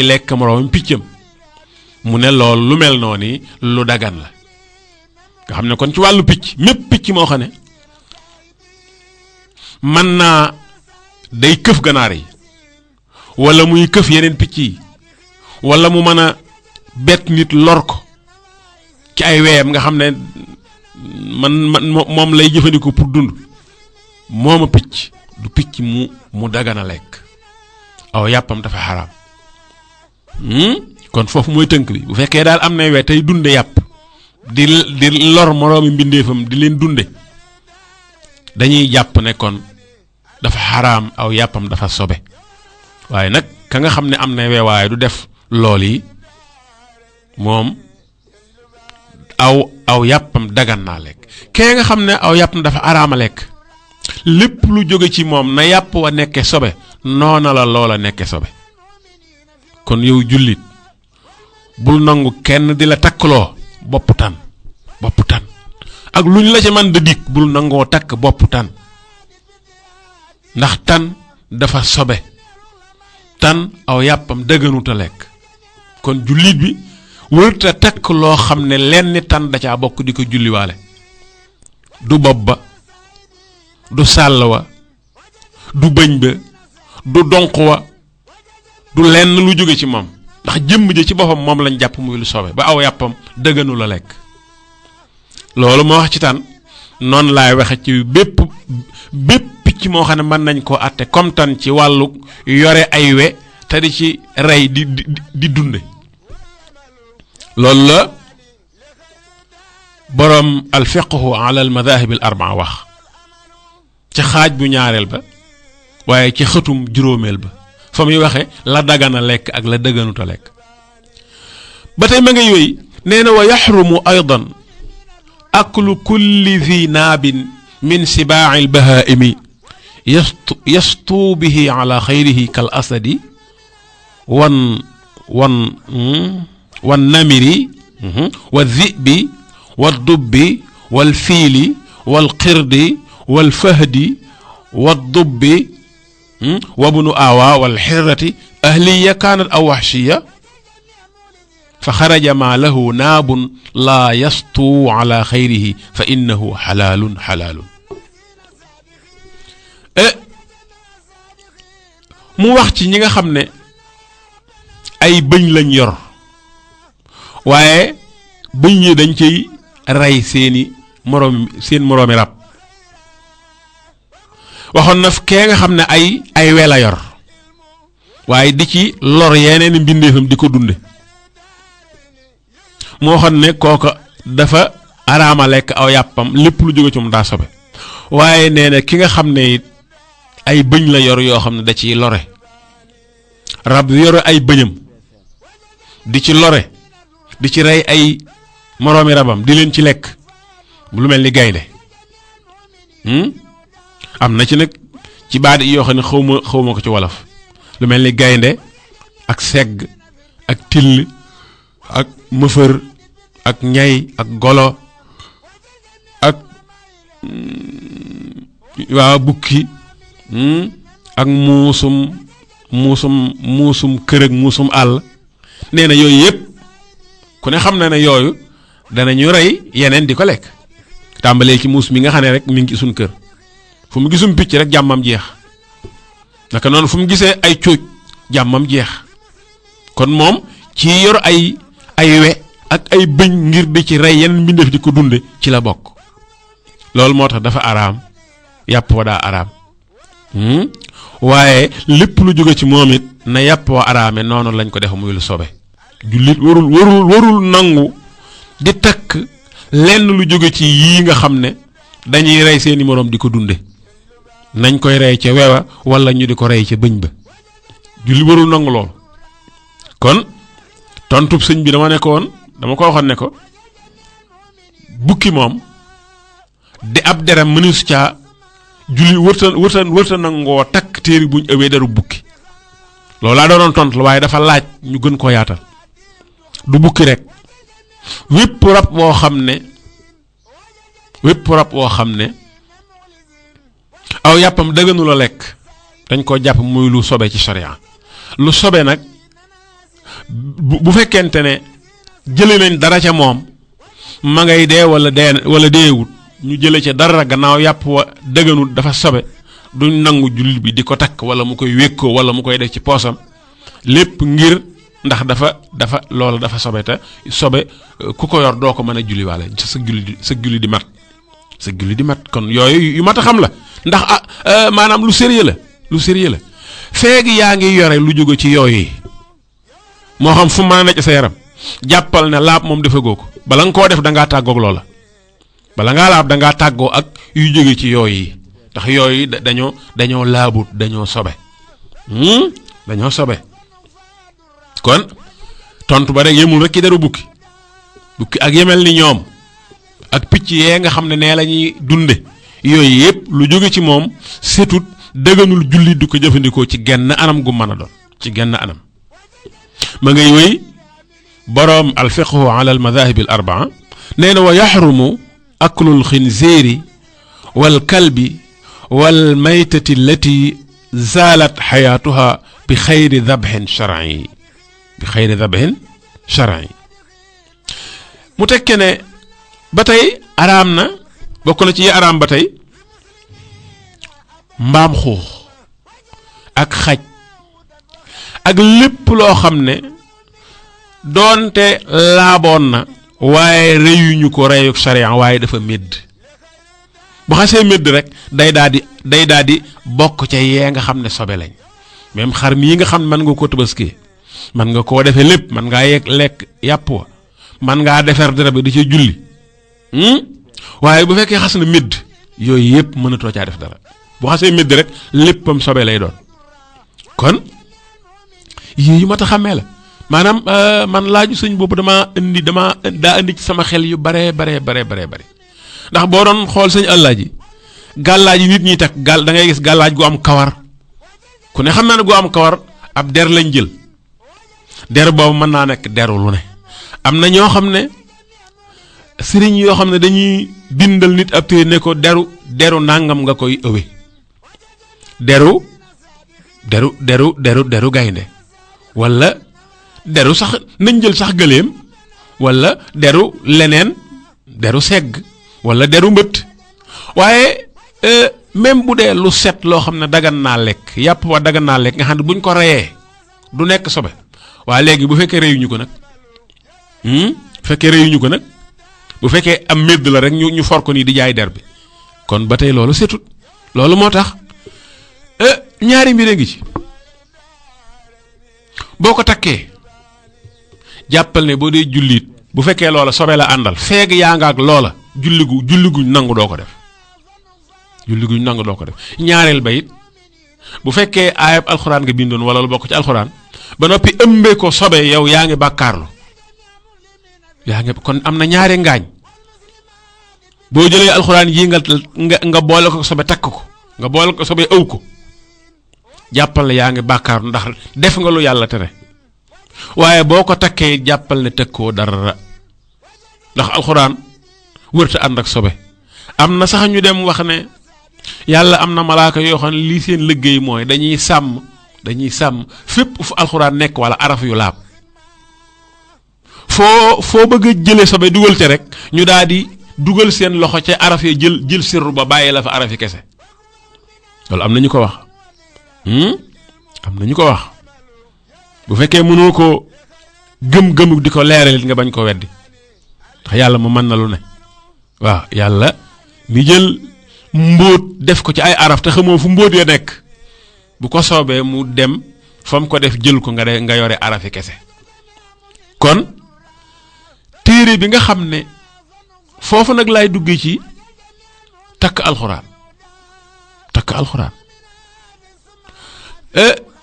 lekk moroomam piccam mu ne loolu lu mel noonu lu dagan la nga xam ne kon ci wàllu picc mépp picc moo xam ne mën naa day këf ganaar yi walla muy këf yeneen picc yi walla mu mën a bett nit lor ko ci ay weyam nga xam ne moom lay jëfandikoo pour dund mooma picc du picc mu dagana lekk aw yàppam dafa xaraam kon foofu mooy tënk bi bu fekkee daal am nay we tey dunde yàpp di lor moroomi mbindeefam di leen dunde dañuy jàpp ne kon dafa xaraam aw yàppam dafa sobe waaye nag ka nga xam ne am nay we waaye du def lool yi moom aw yàppam dagan naa lekk kee nga xam ne aw yàppam dafa araama lekk lépp lu jóge ci moom na yàpp wa nekke sobe noona la loola nekke sobe kon yow jullit bul nangu kenn di la takkloo bopp tan ak luñ la ca man da dikk bul nangoo takk bopp tan ndax tan dafa sobe tan aw yàppam dëgganuta lekk kon jullit bi wërta takk loo xam ne lenn tan da caa bokk di ko julliwaale du bopp ba du sàll wa du bëñ ba du donq wa du lenn lu jóge ci moom ndax jëmm ja ci boppam moom lañ jàpp muy lu sobe ba aw yàppam dëgganu la lekk loolu moo wax ci tan noonu laay waxe ci bépp picc moo xam ne mën nañ koo àtte comme tan ci wàllu yore ay we te di ci rey di dunde loolu la boroom al fiqhu ala al madahib al arbaa wax ci xaaj bu ñaareel ba waaye ci xëtum juróomeel ba fa muy waxe la dagana lekk ak la dëgganuta lekk ba tey ma nga yooyu nee na wa yaxrumu aydan aklu kulli zi naabin min sibaaci albahaa'imi yastuu bihi ala xayrihi kal asadi wan namiri wa dhibi wa dubbi wal fiili wal qirdi wal fahdi wa dubbi wa bnu awa wal xirrati ahliya kaanat aw waxshiya fa xaraja maa lahu naabun laa yastuu ala xayrihi fa innahu xalaalun mu wax ci ñi nga xam ne ay bëñ lañ yor waaye bëñ yi dañ ciy rey seen moroomi rab waxoon na kee nga xam ne ay we la yor waaye di ci lor yeneen mbindeefam di ko dunde moo xam ne kooka dafa araama lekk aw yàppam lépp lu jóge ci moom daa sobe waaye nee na ki nga xam ne it ay bëñ la yor yoo xam ne da ciy lore rab yor ay bëñam di ci lore di ci rey ay moroomi rabam di leen ci lekk lu mel ni gaynde am na ci nag ci baat yi yoo xam ne xawma ko ci wolof lu mel ni gaynde ak segg ak till ak mëfër ak ñay ak golo ak waa bukki ak muusum kër ak muusum àll nee na yooyu yëpp ku ne xam na ne yooyu danañu rey yeneen di ko lekk tàmbalee ci muus mi nga xam ne rek mi ngi suñ kër fu mu gisum picc rek jàmmam jeex naka noonu fu mu gisee ay cuuj jàmmam jeex kon moom ci yor ay we ak ay bëñ ngir di ci rey yeneen mbindeef di ko dunde ci la bokk loolu moo tax dafa araam yàpp wa daa araam waaye lépp lu jóge ci moom it na yàpp wa araame noonu lañ ko def muy lu sobe jullit warul nangu di takk lenn lu jóge ci yii nga xam ne dañuy rey seeni moroom di ko dunde nañ koy rey ca wewa wala ñu di ko rey ca bëñ ba jullit warul nangu lool kon tontub sëñ bi dama ko waxoon ne ko bukki moom di ab deram mënees caa julli wërta nangoo takk téere buñ ëwee deru bukki loolu laa doon tontu la waaye dafa laaj ñu gën koo yaatal du bukki rek wépp rab woo xam ne aw yàppam dëgganu la lekk dañ koo jàpp muy lu sobe ci sharia lu sobe nag bu fekkente ne jële nañ dara ca moom ma ngay dee wala deewut ñu jële ca dara gannaaw yàpp wa dëgganul dafa sobe duñ nangu jullit bi di ko takk wala mu koy wékkoo wala mu koy def ci poosam lépp ngir ndax dafa loola dafa sobe te sobe ku ko yor doo ko mën a julliwaale sa julli di mat kon yooyu yu mat a xam la ndax maanaam lu sérieux la feeg yaa ngi yore lu jóge ci yooyu moo xam fu mën a nekk sa yaram jàppal ne laab moom defagoo ko bala nga koo def da ngaa tàggoog loola bala ngaa laab da ngaa tàggoo ak yu jóge ci yooyu ndax yooyu dañoo laabut dañoo sobe kon tontu ba rek yemul rek ci deru bukki ak yemel ni ñoom ak picc yee nga xam ne nee la ñuy dunde yooyu yëpp lu jóge ci moom setut dëgganul julli du ko jëfandikoo ci genn anam gu mën a doon ci genn anam ma ngay wéy boroom alfiqhu ala al madahib al arbaa nee na wa yaxrumu aklul xinziiri wal kalbi wal maytati allati zaalat xayaatuha bi xayri dabhin shar'i mu tekke ne ba tey araam na bokk na ci yi araam ba tey mbaam xuux ak xaj ak lépp loo xam ne doonte laaboon na waaye reyuñu ko reyuk sharia waaye dafa médd bu xasee médd rek day daal di bokk ca yee nga xam ne sobe lañ même xar mii nga xam ne mën nga ko tabaski mën nga koo defee lépp mën ngaa lekk yàpp wa mën ngaa defar dara bi di ca julli waaye bu fekkee xas na médd yooyu yëpp mënatoo caa def dara bu xasee médd rek léppam sobe lay doon kon yii yu mat a xàmmee la maanaam man laaju sëñ boobu daa indi ci sama xel yu bare ndax boo doon xool sëñ Alaaji gàllaaj yi nit ñi takk da ngay gis gàllaaj gu am kawar ku ne xam naa ne gu am kawar ab der lañ jël der boobu mën naa nekk deru lu ne am na ñoo xam ne sëriñ yoo xam ne dañuy bindal nit ab téere ne ko deru nàngam nga koy ëwe deru gaynde walla deru sax nañ jël sax gëléem walla deru leneen deru segg walla deru mbëtt waaye même bu dee lu set loo xam ne dagan naa lekk yàpp wa dagan naa lekk nga xam ne buñ ko reyee du nekk sobe waaye léegi bu fekkee reyuñu ko nag bu fekkee am médd la rek ñu for ko nii di jaay der bi kon ba tey loolu setut loolu moo tax ñaari mbir a ngi ci boo ko takkee jàppal ne boo dee jullit bu fekkee loola sobe la àndal feeg yaa nga ak loola julli guñ nangu doo ko def ñaareel ba it bu fekkee aayab alxuraan nga bindoon wala lu bokk ci alxuraan ba noppi ëmbee ko sobe yow yaa ngi bàkkaarlu kon am na ñaari ngaañ boo jëlee alxuraan yi nga boole ko sobe takk ko nga boole ko sobe ëw ko jàppal ne yaa ngi bàkkaarlu ndax def nga lu yàlla tere waaye boo ko takkee jàppal ne tëkkoo dara ndax alxuraan wërta ànd ak sobe am na sax ñu dem wax ne yàlla am na malaaka yoo xam ne lii seen liggéey mooy dañuy sàmm fépp fu alxuraan nekk wala araf yu laab foo bëgg a jële sobe dugal ca rek ñu daal di dugal seen loxo ca araf yi jël sirru ba bàyyi la fa araf yi kese loolu am na ñu ko wax bu fekkee mënoo ko gëm di ko leeral nga bañ ko weddi ndax yàlla mu mën na lu ne waaw yàlla mi jël mbóot def ko ci ay araf te xamoo fu mbóot ya nekk bu ko soobee mu dem fa mu ko def jël ko nga yore arafi kese kon téere bi nga xam ne foofu nag laay duggee ci takk alxuraan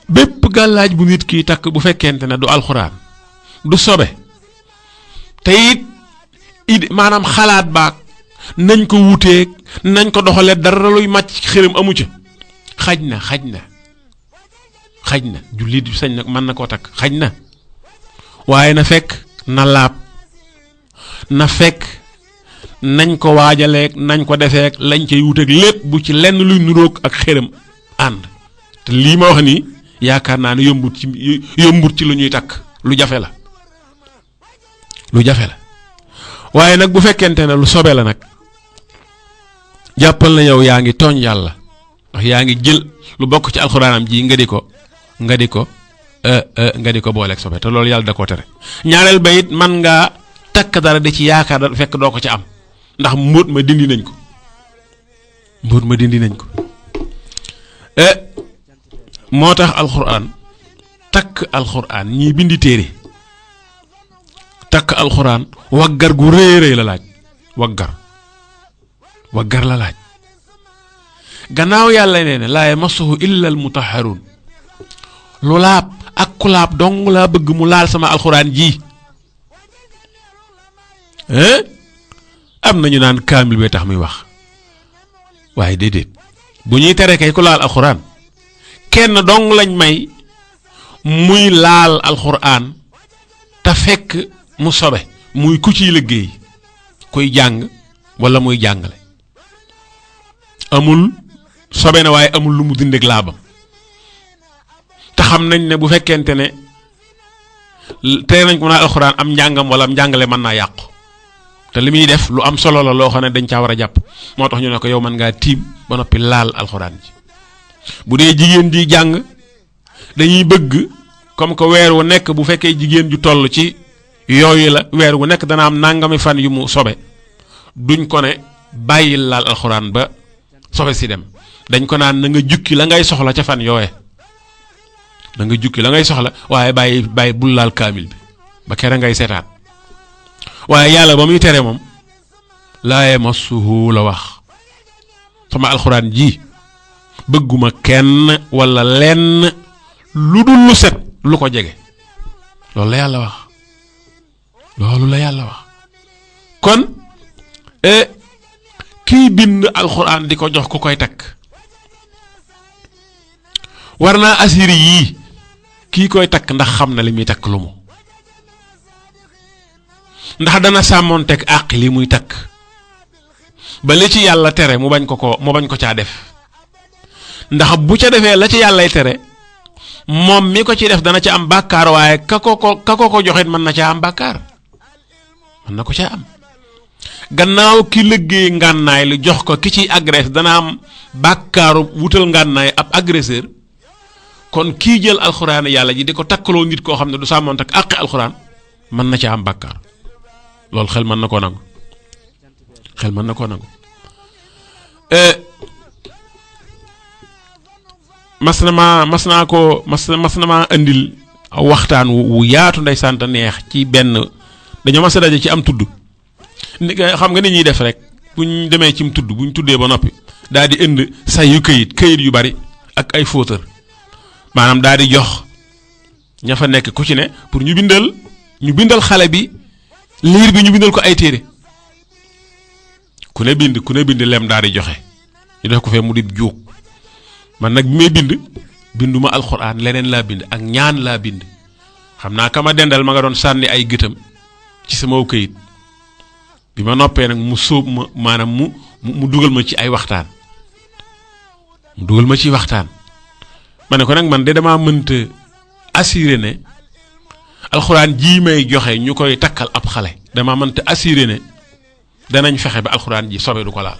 bépp gàllaaj bu nit ki takk bu fekkente ne du alxuraan du sobe te it idée maanaam xalaat baag nañ ko wuteeg nañ ko doxalee dara luy màcc xërëm amu ca xaj na jullit bi sañ na mën na koo takk xaj na waaye na fekk na laab na fekk nañ ko waajaleeg nañ ko defeek lañ cay wuteeg lépp bu ci lenn luy nuroog ak xërëm ànd te lii ma wax nii yaakaar naa ne yombut ci lu ñuy takk lu jafe la waaye nag bu fekkente ne lu sobe la nag jàppal na yow yaa ngi tooñ yàlla ndax yaa ngi jël lu bokk ci alxuraanam ji nga di ko booleeg sobe te loolu yàlla da koo tere ñaareel ba it man ngaa takk dara di ci yaakaar da fekk doo ko ci am ndax mbóot ma dindi nañ ko moo tax alxuraan takk alxuraan ñii bindi téere takk alxuraan waggar gu réeréy la laaj waggar la laaj gannaaw yàlla nee ne laa yamassuhu illa al mutahharun lu laab ak ku laab dong laa bëgg mu laal sama alxuraan ji am nañu naan kaamil bee tax muy wax waaye déedéet bu ñuy tere kay ku laal alxuraan kenn dong lañ may muy laal alxuraan te fekk mu sobe muy ku ciy liggéey kuy jàng wala muy jàngale amul sobe na waaye amul lu mu dindeeg laabam te xam nañ ne bu fekkente ne tere nañ ko naa alxuraan am njàngam wala am njàngale mën naa yàqu te li muy def lu am solo la loo xam ne dañ caa war a jàpp moo tax ñu ne ko yow mën ngaa tiim ba noppi laal alxuraan ji bu dee jigéen di jàng dañuy bëgg comme que weer wu nekk bu fekkee jigéen ju toll ci yooyu la weer wu nekk dana am nangami fan yu mu sobe duñ ko ne bàyyil laal alxuraan ba sobe si dem dañ ko naan na nga jukki la ngay soxla ca fan yooye na nga jukki la ngay soxla waaye bàyyi bul laal kaamil bi ba kere ngay seetaat waaye yàlla ba muy tere moom laa yamassuhu la wax sama alxuraan ji bëgguma kenn wala lenn lu dul lu set lu ko jege loolu la yàlla wax kon kii bind alxuraan di ko jox ku koy takk war naa asiri yii kii koy takk ndax xam na li muy takk lu mu ndax dana sàmmoonteeg àq li muy takk ba li ci yàlla tere mu bañ ko caa def ndax bu ca defee la ci yàllay tere moom mi ko ci def dana ca am bàkkaar waaye ka ko joxit mën na caa am bàkkaar mën na ko caa am gannaaw ki liggéey ngànnaay li jox ko ki ciy agressé dana am bàkkaaru wutal ngànnaay ab agresseur kon kii jël alxuraan yàlla ji di ko takkaloo nit koo xam ne du sàmmoon ak àqi alxuraan mën na caa am bàkkaar loolu xel mën na koo nangu mas na maa indil waxtaan wu yaatu ndeysaan te neex ci benn dañoo mas a daje ci am tudd xam nga ni ñuy def rek buñ demee cim tudd buñ tuddee ba noppi daal di indi say yu këyit yu bari ak ay fóotar maanaam daal di jox ña fa nekk ku ci ne pour ñu bindal xale bi liir bi ñu bindal ko ay téere ku ne bind lem daal di joxe ñu def ko fee mu di juug man nag bi may binduma alxuraan leneen laa bind ak ñaan laa bind xam naa kama dendal ma nga doon sànni ay gëtam ci sama këyit bi ma noppee nag mu sóob ma maanaam mu dugal ma ci ay waxtaan ma ne ko nag man de damaa mënta assuré ne alxuraan jii may joxe ñu koy takkal ab xale damaa mënta assuré ne danañ fexe ba alxuraan ji sobe du ko laal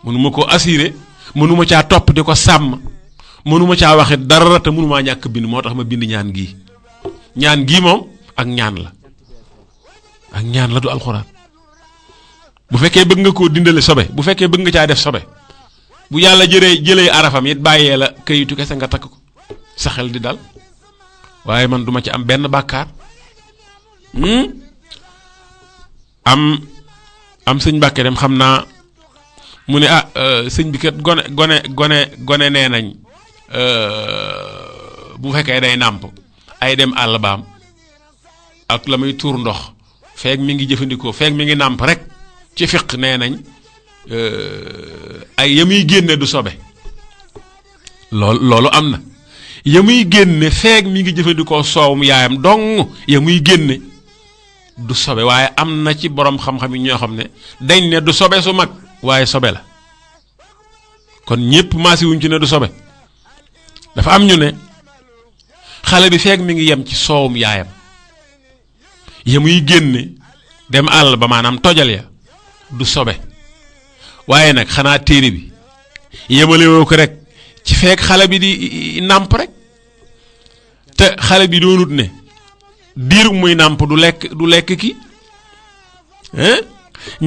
mënuma ko assuré mënuma caa topp di ko sàmm mënuma caa waxe dara te mënumaa ñàkk bind moo tax ma bind ñaan gii moom ak ñaan la du alxuraan bu fekkee bëgg nga koo dindale sobe bu fekkee bëgg nga caa def sobe bu yàlla jëlee arafam it bàyyee la këyitu kese nga takk ko sa xel di dal waaye man duma ci am benn bàkkaar am sëñ Mbàkke dem xam naa mu ne sëñ bi kat gone nee nañ bu fekkee day nàmp ay dem àll baam ak la muy tuur ndox feeg mi ngi jëfandikoo feeg mi ngi nàmp rek ci fiq nee nañ ay ya muy génne du sobe loolu am na ya muy génne feeg mi ngi jëfandikoo soowum yaayam dong ya muy génne du sobe waaye am na ci borom xam-xam yi ñoo xam ne dañ ne du sobe su mag waaye sobe la kon ñépp maasi wuñ ci ne du sobe dafa am ñu ne xale bi feeg mi ngi yem ci soowum yaayam ya muy génne dem àll ba maanaam tojal ya du sobe waaye nag xanaa téere bi yemalewoo ko rek ci feeg xale bi di nàmp rek te xale bi doonut ne diir muy nàmp du lekk ki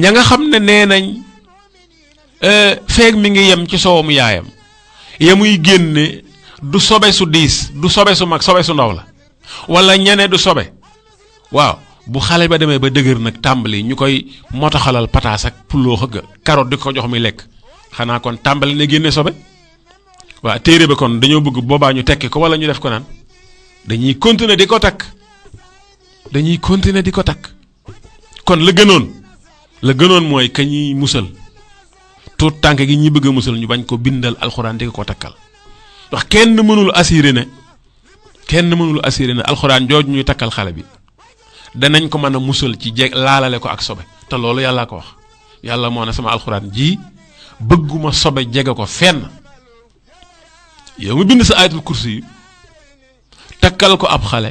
ña nga xam ne nee nañ feeg mi ngi yem ci soowum yaayam ya muy génne du sobe su diis du sobe su mag sobe su ndaw la wala ñene du sobe waaw bu xale ba demee ba dëgër nag tàmbali ñu koy motaxalal pataas ak puloo xëgg carotte di ko jox muy lekk xanaa kon tàmbali ne génne sobe waaw téere ba kon dañoo bëgg boobaa ñu tekki ko wala ñu def ko naan dañuy continuer di ko takk kon la gënoon mooy ka ñuy musal tuut tànk gi ñi bëgg a musal ñu bañ ko bindal alxuraan di ko takkal ndax kenn mënul assuré ne alxuraan jooju ñuy takkal xale bi danañ ko mën a musal ci laalale ko ak sobe te loolu yàllaa ko wax yàlla moo ne sama alxuraan ji bëgguma sobe jege ko fenn yow mu bind sa ayatul kursi yi takkal ko ab xale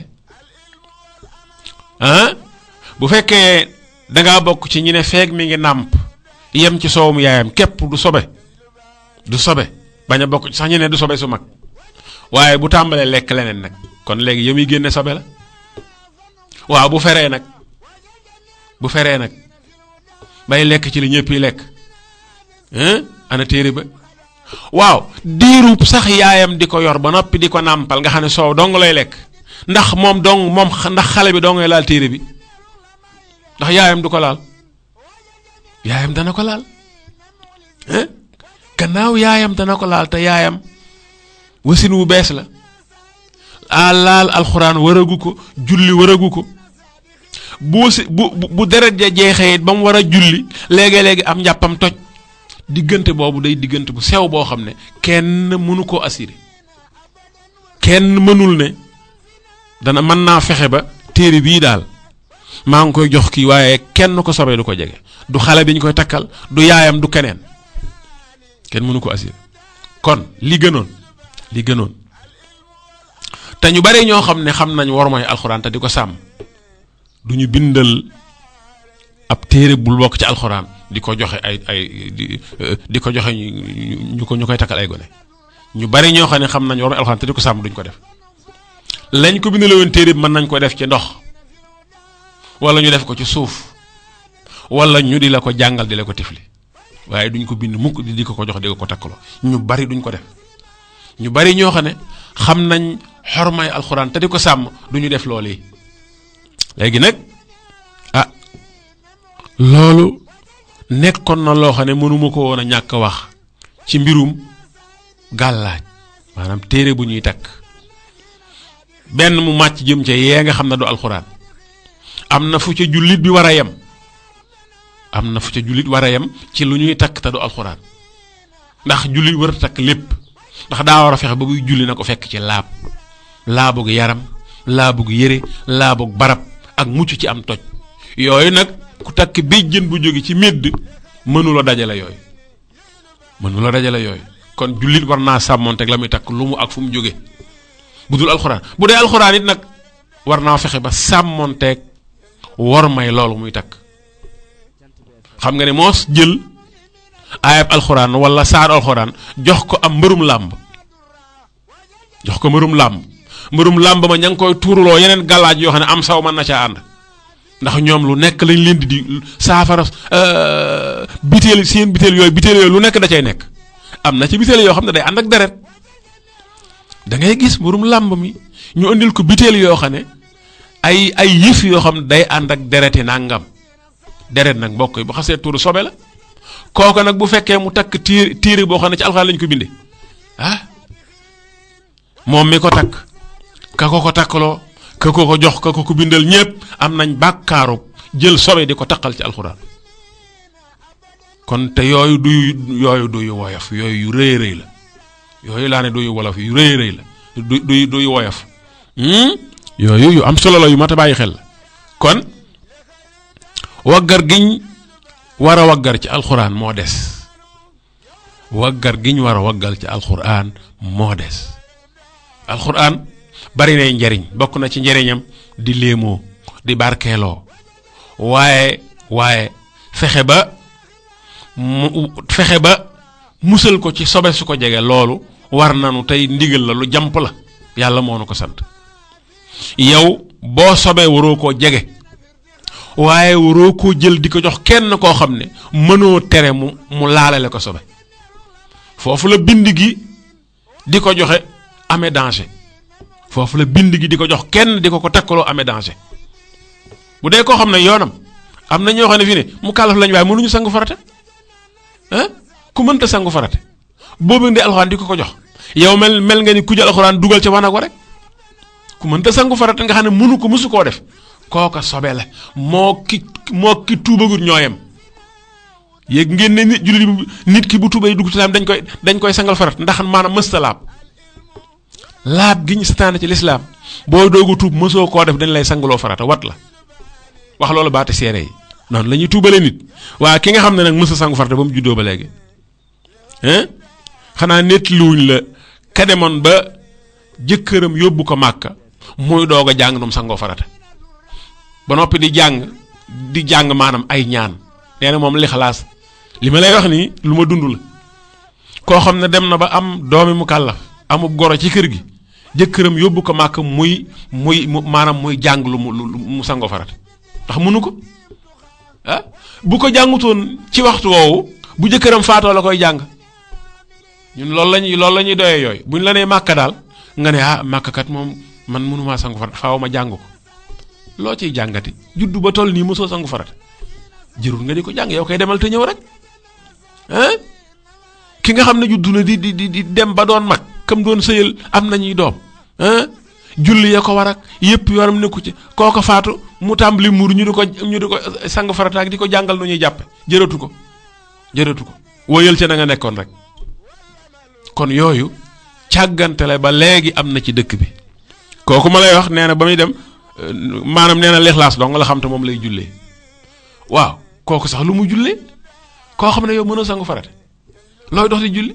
bu fekkee dangaa bokk ci ñi ne feeg mi ngi nàmp yem ci soowum yaayam képp du sobe bañ a bokk sax ñu ne du sobe su mag waaye bu tàmbalee lekk leneen nag kon léegi yow muy génne sobe la waaw bu feree nag bay lekk ci li ñëpp yi lekk ana téere ba waaw diirub sax yaayam di ko yor ba noppi di ko nàmpal nga xam ne soow dong lay lekk ndax ndax xale bi dong ngay laal téere bi ndax yaayam du ko laal yaayam dana ko laal gannaaw yaayam dana ko laal te yaayam wasin wu bees la laal alxuraan waragu ko julli waragu ko bu deret ja jeexee it ba mu war a julli léegi am njàppam toj diggante boobu day diggante bu sew boo xam ne kenn mënu koo assuré kenn mënul ne dana mën naa fexe ba téere bii daal maa ngi koy jox kii waaye kenn ko sobee du ko jege du xale bi ñu koy takkal du yaayam du keneen kenn mënu ko assuré kon li gënoon te ñu bari ñoo xam ne xam nañ war mooy alxuraan te di ko sàmm du ñu bindal ab téere bul bokk ci alxuraan di ko joxe di ko joxe ñu koy takkal ay gone ñu bari ñoo xam ne xam nañ war mooy alxuraan te di ko sàmm duñ ko def lañ ko bindale woon téere bi mën nañ ko def ci ndox wala ñu def ko ci suuf wala ñu di la ko jàngal di la ko tifli waaye duñ ko bind mukk di ko jox di ko takkaloo ñu bari duñ ko def ñu bari ñoo xam ne xam nañ xormay alxuraan te di ko sàmm duñu def loolu yi léegi nag loolu nekkoon na loo xam ne mënuma ko woon a ñàkk wax ci mbirum gàllaaj maanaam téere bu ñuy takk benn mu màcc jëm ca yee nga xam ne du alxuraan am na fu ca jullit bi war a yem ci lu ñuy takk te du alxuraan ndax jullit war a takk lépp ndax daa war a fexe ba buy julli na ko fekk ci laabug yaram laabug yére laabug barab ak mucc ci am toj yooyu nag ku takk béjjën bu jóge ci médd mënula dajale yooyu kon jullit war naa sàmmoonteeg la muy takk lu mu ak fu mu jóge bu dul alxuraan bu dee alxuraan it nag war naa fexe ba sàmmoonteeg war may loolu muy takk xam nga ne moos jël ayab alxuraan wala saar alxuraan jox ko am mbërum làmb ma ña ngi koy tuuruloo yeneen gàllaaj yoo xam ne am saw mën na caa ànd ndax ñoom lu nekk lañ leen di saafara biteel yooyu lu nekk da cay nekk am na ci biteel yoo xam ne day ànd ak deret da ngay gis mbërum làmb mi ñu indil ko biteel yoo xam ne ay yëf yoo xam ne day ànd ak dereti nangam deret nag mbokk yi bu xasee tuuru sobe la kooku nag bu fekkee mu takk tiiri boo xam ne ci alxuraan lañ ko bindee moom mi ko takk ka ko takkaloo ka ko jox ka ko bindal ñépp am nañ bàkkaaru jël sobe di ko taqal ci alxuraan kon te yooyu du yu woyof yooyu yu rëy rëy la yooyu laa ne du yu wolof yu rëy rëy la du yu woyof yooyu yu am solo la yu mat a bàyyi xel la kon waggar giñ war a waggar ci alxuraan moo des waggar giñ war a waggal ci alxuraan moo des alxuraan bari nay njariñ bokk na ci njariñam di léemoo di barkeeloo waaye fexe ba musal ko ci sobe su ko jege loolu war nanu tey ndigal la lu jàmp la yàlla moo nu ko sant yow boo sobee waroo koo jege waaye waroo koo jël di ko jox kenn koo xam ne mënoo tere mu laalale ko sobe foofu la bind gi di ko joxe amee danger foofu la bind gi di ko jox kenn di ko takkaloo amee danger bu dee koo xam ne yoonam am na ñoo xam ne fii ne mu kàllaf lañ waaye mënuñu sangu farata ku mënta sangu farata boobu ndi alxuraan di ko jox yow mel nga ni ku jël alxuraan dugal ca wanag wa rek ku mënta sangu farata nga xam ne mësu koo def kooka sobe la moo ki tuubagut ñooyam yéeg ngeen ne nit ki bu tuubay dugg ci lislaam dañ koy sangal farat ndax maanaam mësta laab gi ñu sataane ci lislaam boo doogu tuub mësoo koo def dañ lay sangaloo farata wat la wax loolu baate seere yi noonu la ñuy tuubalee nit waaye ki nga xam ne nag mësa sangu farata ba mu juddoo ba léegi xanaa nett luuñ la ka demoon ba jëkkëram yóbbu ko màkka muy doog a jàng noom sangoo farata ba noppi di jàng maanaam ay ñaan nee na moom lixlaas li ma lay wax nii lu ma dund la koo xam ne dem na ba am doomi mu kàllaf amub goro ci kër gi jëkkëram yóbbu ko màkk muy maanaam muy jàng lu mu sangoo farata ndax mënu ko bu ko jàngutoon ci waxtu woowu bu jëkkëram faatoo la koy jàng ñun loolu la ñuy doyee yooyu buñ la nee màkka daal nga ne màkka kat moom man mënumaa sangu farata faaw ma jàng ko loo ciy jàngati juddu ba toll nii mosoo sangu farata jërul nga di ko jàng yow koy demal te ñëw rek ki nga xam ne juddu na di dem ba doon mag kam doon sëyal am nañuy doom julli ya ko war ak yëpp yoram nekku ci kooko faatu mu tàmbali muur ñu di ko sang farata ak di ko jàngal nu ñuy jàppe jëratu ko wóoyal ca na nga nekkoon rek kon yooyu càggante la ba léegi am na ci dëkk bi kooku ma lay wax nee na ba muy dem maanaam nee na lixlaas dong la xam te moom lay jullee waaw kooku sax lu mu jullee koo xam ne yow mënoo sangu farata looy dox di julli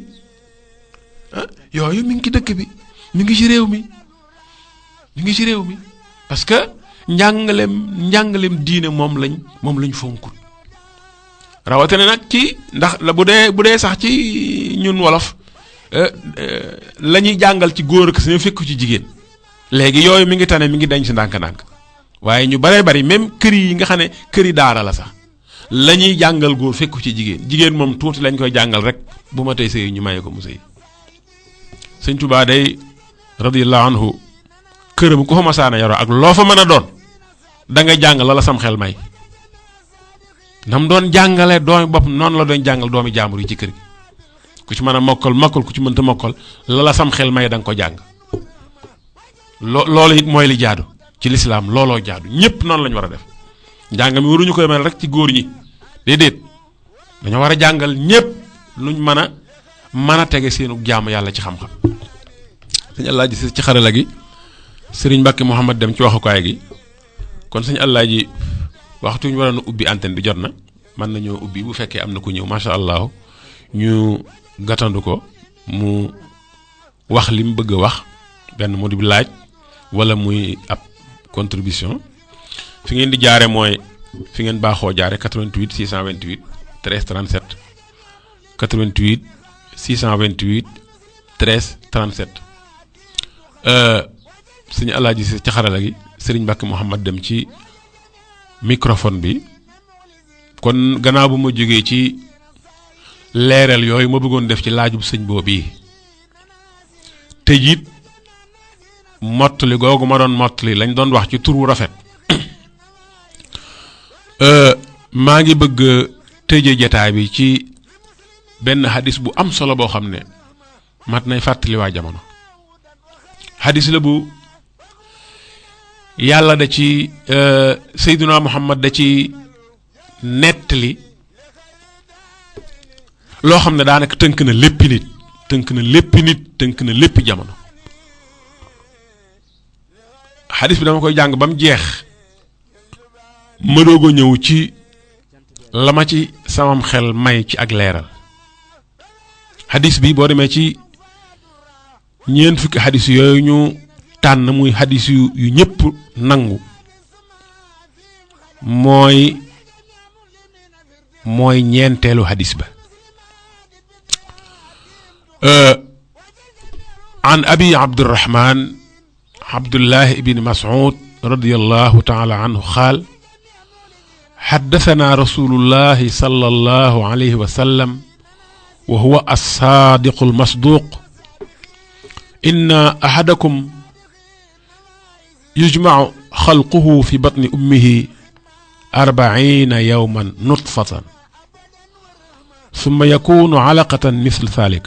yooyu mi ngi ci dëkk bi mi ngi ci réew mi parce que njàngaleem diine moom lañ fonkul rawatina nag ci ndax la bu dee sax ci ñun wolof la ñuy jàngal ci góor ak suñu fekku ci jigéen léegi yooyu mi ngi tane mi ngi dañ si ndànk-ndànk waaye ñu baree bari même kër yi nga xam ne kër yi daara la sax la ñuy jàngal góor fekku ci jigéen moom tuuti lañ koy jàngal rek bu ma tey sëy ñu maye ko mu sëy sëñ Tuubaa day radiyallahu anhu këram ku fa masaana yoroo ak loo fa mën a doon da nga jàng la sam xel may nam doon jàngale doomi bopp noonu la doon jàngal doomi jaambur yi ci kër gi ku ci mën a mokkal ku ci mënta mokkal la sam xel may da nga ko jàng loolu it mooy li jaadu ci lislaam looloo jaadu ñëpp noonu lañu war a def njàng mi waruñu koy mel rek ci góor ñi déedéet dañoo war a jàngal ñëpp luñ mën a tege seenu jaamu yàlla ci xam-xam. sëñ Alaaji ci xarala gi sëriñ Mbàkke Mouhamad dem ci waxukaay gi kon sëñ Alaaji waxtu ñu waroon a ubbi antenne bi jot na mën nañoo ubbi bu fekkee am na ku ñëw macha allah ñu gàttandu ko mu wax li mu bëgg a wax benn mu di laaj wala muy ab contribution fi ngeen di jaare mooy fi ngeen baaxoo jaare 88 628 13 37 88 628 13 37 sëñ Alaaji si ci xarala gi sëriñ Mbàkke Mouhamad dem ci microphone bi kon gannaaw bu ma jógee ci leeral yooyu ma bëggoon def ci laajub sëñ boobu yi tëj it mottali googu ma doon mottali lañ doon wax ci turu rafet maa ngi bëgg tëje jataay bi ci benn hadis bu am solo boo xam ne mat nay fàttali waa jamono hadis la bu yàlla da ci Seydina Muhammad da ci nettali loo xam ne daanaka tënk na léppi nit tënk na léppi jamono. xadis bi dama koy jàng ba mu jeex ma doog a ñëw ci la ma ci samam xel may ci ak leeral. xadis bi boo demee ci ñeent fukki xadis yooyu ñu tànn muy xadis yu ñëpp nangu mooy ñeenteelu xadis ba. an abi abdurrahman abdullah ibn mas'ud radiyallahu ta'ala anhu qaal حدثنا رسول الله صلى الله عليه وسلم وهو الصادق المصدوق إن أحدكم يجمع خلقه في بطن أمه 40 يوما نطفة ثم يكون علقة مثل ذلك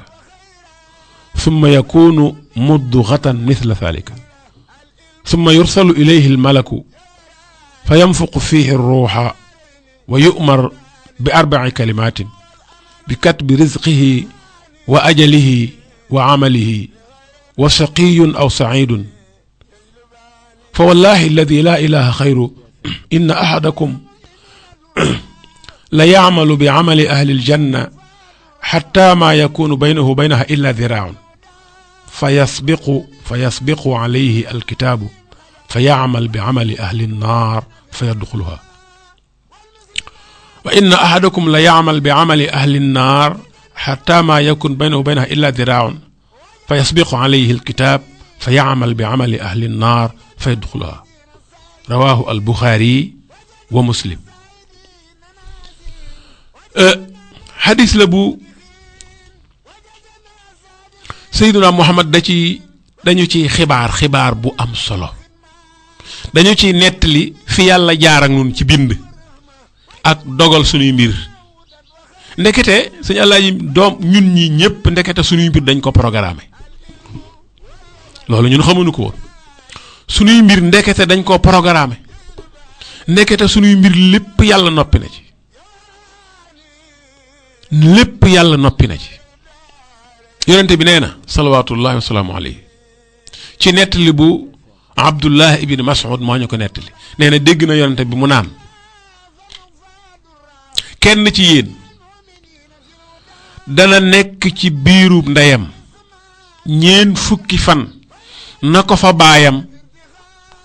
ثم يكون مضغة مثل ذلك ثم يرسل إليه الملك فينفق فيه الروح ويؤمر ب4 كلمات بكتب رزقه وأجله وعمله وشقي أو سعيد فوالله الذي لا إله خيره إن أحدكم ليعمل بعمل أهل الجنة حتى ما يكون بينه وبينها إلا ذراع فيسبق عليه الكتاب فيعمل بعمل أهل النار فيدخلها وإن أحدكم ليعمل بعمل أهل النار حتى ما يكون بينه وبينها إلا ذراع فيسبق عليه الكتاب فيعمل بعمل أهل النار فيدخلها رواه البخاري ومسلم. حديث لبو سيدنا محمد dañu ci xibaar bu am solo dañu ci nettali fi yàlla jaar ak ñun ci bind ak dogal suñuy mbir ndekete suñu Alaaji doom ñun ñi ñëpp ndekete suñuy mbir dañ ko programmé loolu ñun xamuñu ko woon suñuy mbir ndekete dañ ko programmé ndekete suñuy mbir lépp yàlla noppi na ci lépp yàlla noppi na ci yonente bi nee na salawaatullahi wa salaamu alayhi ci nettali bu Abdullah ibn Mas'ud moo ñu ko nettali nee na dégg na yonente bi mu naan kenn ci yéen dana nekk ci biiru ndeyam 40 fan na ko fa baayam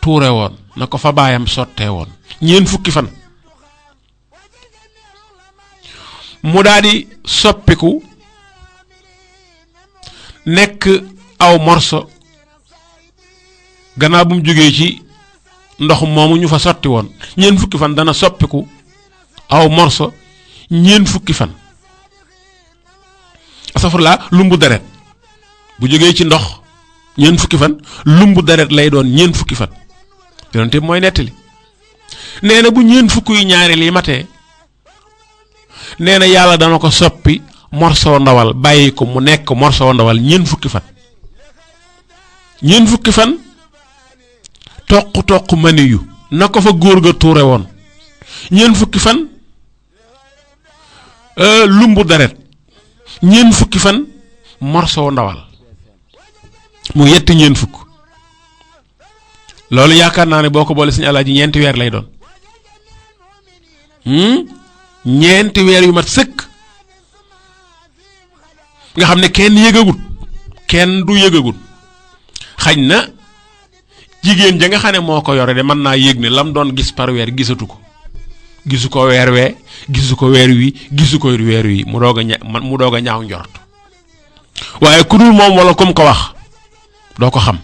tuure woon na ko fa baayam sottee woon 40 fan mu daldi soppiku nekk aw morso gannaaw bu mu jógee ci ndox moomu ñu fa sotti woon 40 fan dana soppiku aw morso 40 fan asafurlaa lumbu deret bu jógee ci ndox 40 fan lumbu deret lay doon 40 fan yonente mooy nettali nee na bu 40 yu ñaari li matee nee na yàlla dana ko soppi morso ndawal bàyyi ko mu nekk morso ndawal 40 fan 40 fan toq maniyu na ko fa góor ga tuure woon 40 fan lumbu deret 40 fan morso ndawal mu yetti 40 loolu yaakaar naa ne boo ko boole suñu Alaaji ñeenti weer lay doon ñeenti weer yu mat sëkk nga xam ne kenn yëgagut kenn du yëgagut xañ na jigéen ja nga xam ne moo ko yore de mën naa yëg ne lam doon gis par weer gisatu ko gisu ko weer wee gisu ko weer wi gisu ko weer wi mu doog a ñaaw njort waaye ku dul moom wala kum ko wax doo ko xam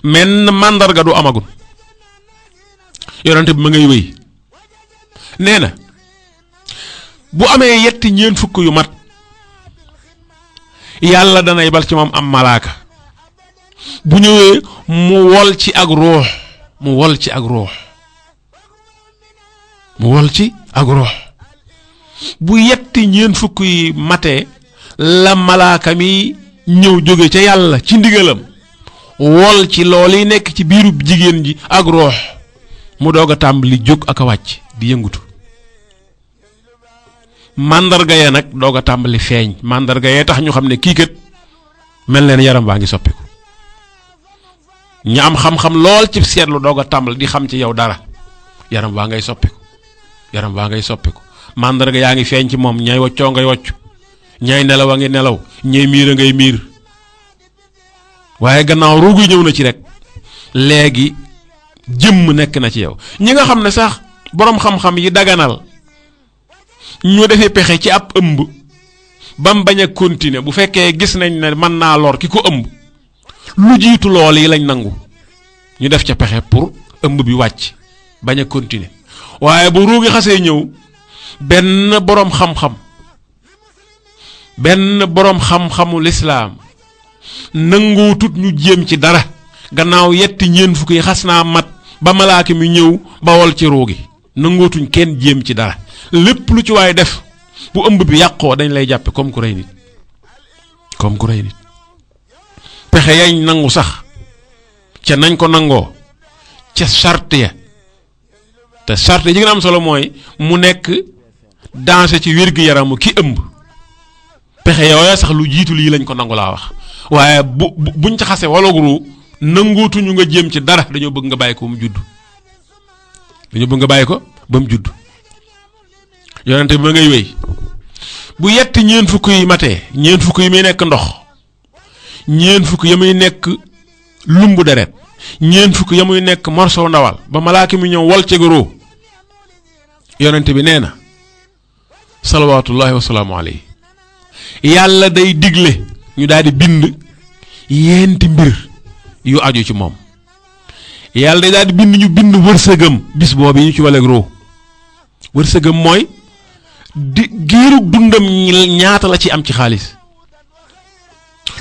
menn màndarga du amagul yonente bi ma ngay wéy nee na bu amee yetti 40 yu mat yàlla dana yebal ci moom am malaaka bu ñëwee mu wol ci ak ruux bu yetti 40 yi matee la malaaka mi ñëw jóge ca yàlla ci ndigalam wol ci loolu yi nekk ci biiru jigéen ji ak ruux mu doog a tàmbali jóg ak a wàcc di yëngutu màndarga ya nag doog a tàmbali feeñ màndarga yee tax ñu xam ne kii kat mel leen yaram baa ngi soppiku ñi am xam-xam lool ci seetlu doog a tàmbali di xam ci yow dara yaram baa ngay soppiku màndarga yaa ngi feeñ ci moom ñay woccoo ngay wocc ñay nelaw a ngi nelaw ñay miir a ngay miir waaye gannaaw ruugu ñëw na ci rek léegi jëmm nekk na ci yow ñi nga xam ne sax boroom xam-xam yi daganal ñu defee pexe ci ab ëmb bam bañ a continuer bu fekkee gis nañ ne mën naa lor ki ko ëmb lu jiitu lool yi lañ nangu ñu def ca pexe pour ëmb bi wàcc bañ a continuer waaye bu ruugi xasee ñëw benn boroom xam-xamu lislaam nanguutut ñu jéem ci dara gannaaw yetti ñeent fukk yi xas naa mat ba malaaka mi ñëw bawol ci ruugi nanguutuñ kenn jéem ci dara lépp lu ci waaye def bu ëmb bi yàqoo dañ lay jàppe comme ku rey nit pexe yañ nangu sax ca nañ ko nangoo ca charte ya te charte yi gën a am solo mooy mu nekk danger ci wér-gu-yaramu ki ëmb pexe yooya sax lu jiitu lii lañ ko nangu laa wax waaye buñ ca xase walogru nanguutuñu nga jéem ci dara dañoo bëgg nga bàyyi ko ba mu judd yonente bi ma ngay wéy bu yetti ñeent fukk yi matee ñeent fukk yi muy nekk ndox ñeent fukk ya muy nekk lumbu deret ñeent fukk ya muy nekk morsow ndawal ba malaaka mi ñëw wol ci goro yonente bi nee na salawaatullahi wasalaamu alayhi yàlla day digle ñu daal di bind yenti mbir yu aju ci moom yàlla day daal di bind ñu bind wërsëgam bis boobu ñu ci waleeg roo wërsëgam mooy di giirug dundam ñaata la ci am ci xaalis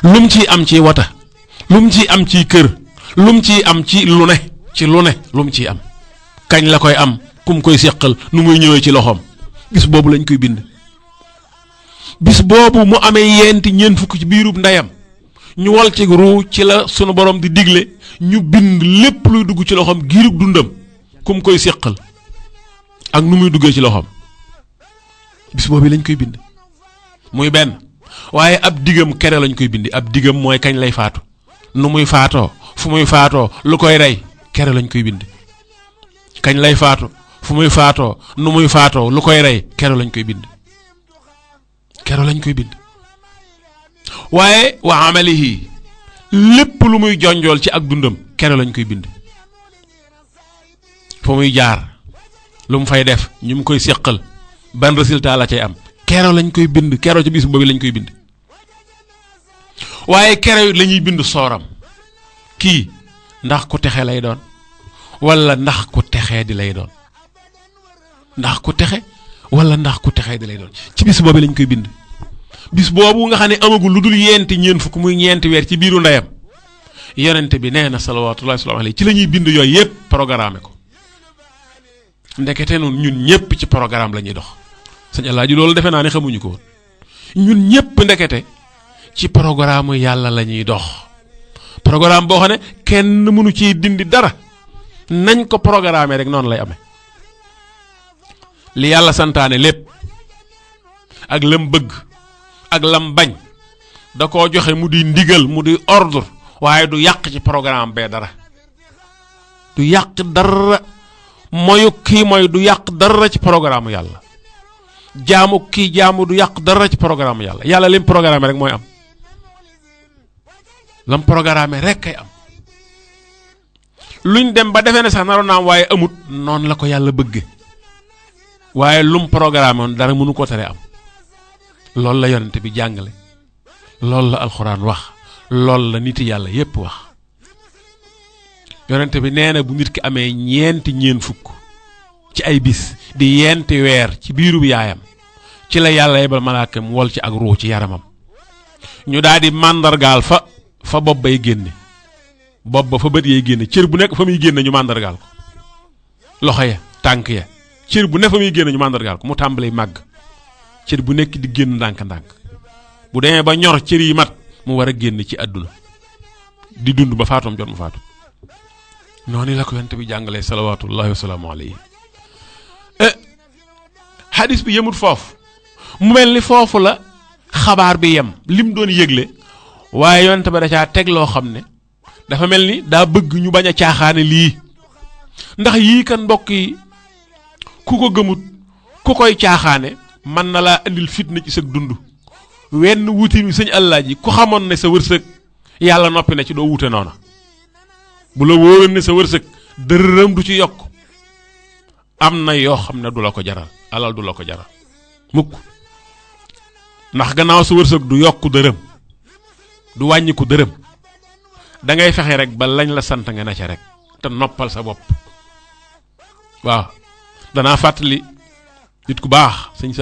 lum ciy am ci wata lum ciy am ci kër lum ciy am ci lu ne lum ciy am kañ la koy am kum koy seqal nu muy ñëwee ci loxoom bis boobu lañ koy bind bis boobu mu amee yenti ñeent fukk ci biirub ndeyam ñu wal ci ruu ci la sunu borom di digle ñu bind lépp luy dugg ci loxoom giirug dundam kum koy seqal ak nu muy duggee ci loxoom bis boobu lañ koy bind muy benn waaye ab digam kere lañ koy bindi ab digam mooy kañ lay faatu nu muy faatoo fu muy faatoo lu koy rey kere lañ koy bind kañ lay faatu fu muy faatoo nu muy faatoo lu koy rey kere lañ koy bind waaye wa amalihi lépp lu muy jonjool ci ak dundam kere lañ koy bind fu muy jaar lu mu fay def ñu mu koy séqal ban résultat la cay am kero lañ koy bind kero ci bis boobu lañ koy bind waaye kero la ñuy bind sooram kii ndax ku texe lay doon wala ndax ku texee di lay doon ci bis boobu lañ koy bind bis boobu nga xam ne amagul lu dul ñeent fukk muy ñeenti weer ci biiru ndeyam yonente bi nee na salawaatullahi salaamu alayhi ci la ñuy bind yooyu yépp programme ko ndekete noonu ñun ñëpp ci programme la ñuy dox sëñ Alaaji loolu defe naa ne xamuñu ko woon ñun ñëpp ndekete ci programme yàlla la ñuy dox programme boo xam ne kenn mënu ciy dindi dara nañ ko programme rek noonu lay amee li yàlla santaane lépp ak lam bëgg ak lam bañ da koo joxe mu di ndigal mu di ordre waaye du yàq ci programme bee dara du yàq dara moyu kii mooy du yàq dara ci programme yàlla jaamu kii jaamu du yàq dara ci programme yàlla lim programme rek mooy am lam programme rek kay am luñ dem ba defee ne sax naroon naa am waaye amut noonu la ko yàlla bëgge waaye lum programme woon dara mënu ko tere am loolu la yonent bi jàngale loolu la alxuraan wax loolu la nit yàlla yépp wax yonent bi nee na bu nit ki amee ñeent fukk ci ay bis di yenti weer ci biiru yaayam ci la yàlla yebal malaakam wol ci ak ruu ci yaramam ñu daal di màndargaal fa bopp bay génne bopp ba fa bët yay génne cër bu nekk fa muy génne ñu màndargaal ko loxo ya tànk ya cër bu nekk fa muy génne ñu màndargaal ko mu tàmbalee màgg cër bu nekk di génn ndànk-ndànk bu demee ba ñor cër yi mat mu war a génn ci àdduna di dund ba faatoom jot mu faatu noonu la ko yonent bi jàngalee salawaatullahi wa salaamu alayhi. hadis bi yemut foofu mu mel ni foofu la xabaar bi yem lim doon yëgle waaye yonent ba da caa teg loo xam ne dafa mel ni daa bëgg ñu bañ a caaxaane lii ndax yii kan mbokk yi ku ko gëmut ku koy caaxaane mën na laa indil fitna ci sa dund. wenn wutin wi sëñ Alaaji ku xamoon ne sa wërsëg yàlla noppi na ci doo wute noona bu la wóoroon ne sa wërsëg dërëm du ci yokk am na yoo xam ne du la ko jaral alal du la ko jaral mukk ndax gannaaw sa wërsëg du yokk dërëm du wàññiku dërëm da ngay fexe rek ba lañ la sant nga ne ca rek te noppal sa bopp. waaw danaa fàttali nit ku baax sëñ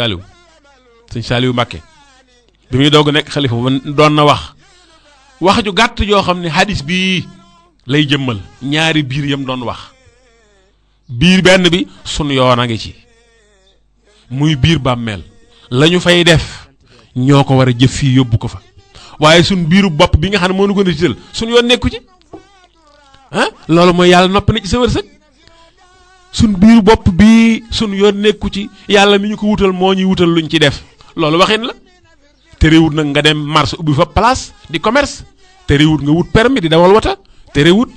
Saaliw Mbàkke bi muy doog nekk xalifa doon na wax ju gàtt yoo xam ne hadis bii lay jëmmal ñaari biir yam doon wax. biir benn bi sun yoon a ngi ci muy biir bàmmeel la ñu fay def ñoo ko war a jëf fii yóbbu ko fa waaye sun biiru bopp bi nga xam ne moo nu gën a tiital sun yoon nekku ci loolu mooy yàlla noppi na ci sa wërsëg. sun biiru bopp bii sun yoon nekku ci yàlla mi ñu ko wutal moo ñuy wutal luñ ci def loolu waxin la. terewut nag nga dem marché ubbi fa place di commerce terewut nga wut permis di dawal wata terewut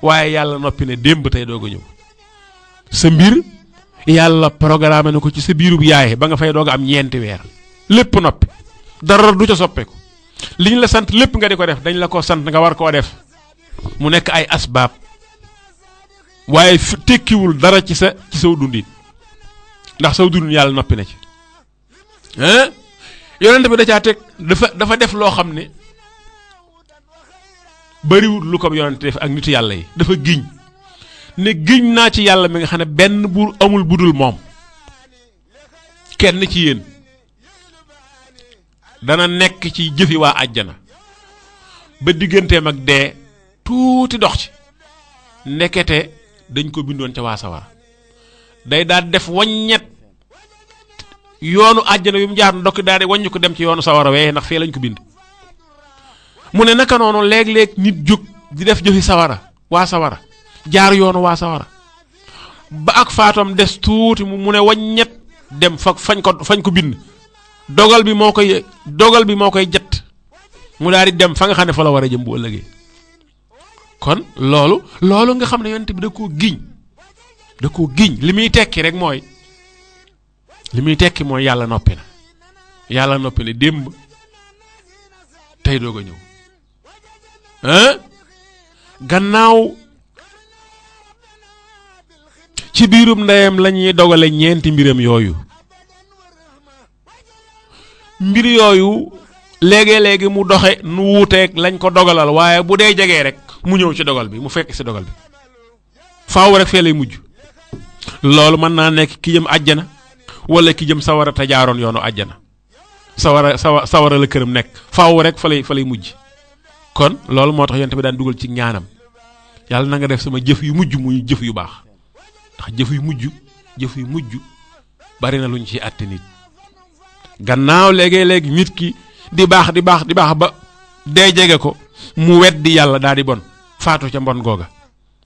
waaye yàlla noppi ne démb tey doog a ñëw sa mbir yàlla programme na ko ci sa biirub yaay ba nga fay doog a am 4 weer lépp noppi dara du ca soppeeku liñ la sant lépp nga di ko def dañ la ko sant nga war koo def mu nekk ay asbaab waaye tekkiwul dara ci saw dundin ndax saw dundin yàlla noppi na ci yonent bi da caa teg dafa def loo xam ne bariwul lu ko yonent def ak nitu yàlla yi dafa giñ ne giñ naa ci yàlla mi nga xam ne benn buur amul budul moom kenn ci yéen dana nekk ci jëfi waa àjjana ba digganteem ak dee tuuti dox ci nekkete dañ ko bindoon ca waa sawara day daal def waññet yoonu àjjana yu mu jaar ndokk daal di wàññi ko dem ci yoonu sawara wee ndax fee lañ ko bind. mu ne naka noonu léeg-léeg nit jóg di def jëfi sawara waa sawara jaar yoonu waa sawara ba ak faatam des tuuti mu ne waññet dem fañ ko bind dogal bi moo koy jët mu daal di dem fa nga xam ne fa la war a jëm bu ëllëgee. kon loolu nga xam ne yonent bi da koo giñ li muy tekki rek mooy yàlla noppi na démb tey doog a ñëw gannaaw ci biirum ndeyam la ñuy dogale ñeenti mbiram yooyu mbir yooyu léegi mu doxe nu wuuteeg lañ ko dogalal waaye bu dee jegee rek mu ñëw ci dogal bi mu fekk ci dogal bi faaw rek fee lay mujj loolu mën naa nekk ki jëm àjjana wala ki jëm sawara te jaaroon yoonu àjjana sawara la këram nekk faaw rek fa lay mujj. kon loolu moo tax yonent bi daan dugal ci ñaanam yàlla na nga def sama jëf yu mujj muy jëf yu baax ndax jëf yu mujj bari na luñ ci àtte nit gannaaw léegi nit ki di baax ba dee jege ko mu weddi yàlla daal di bon faatu ca mbon googa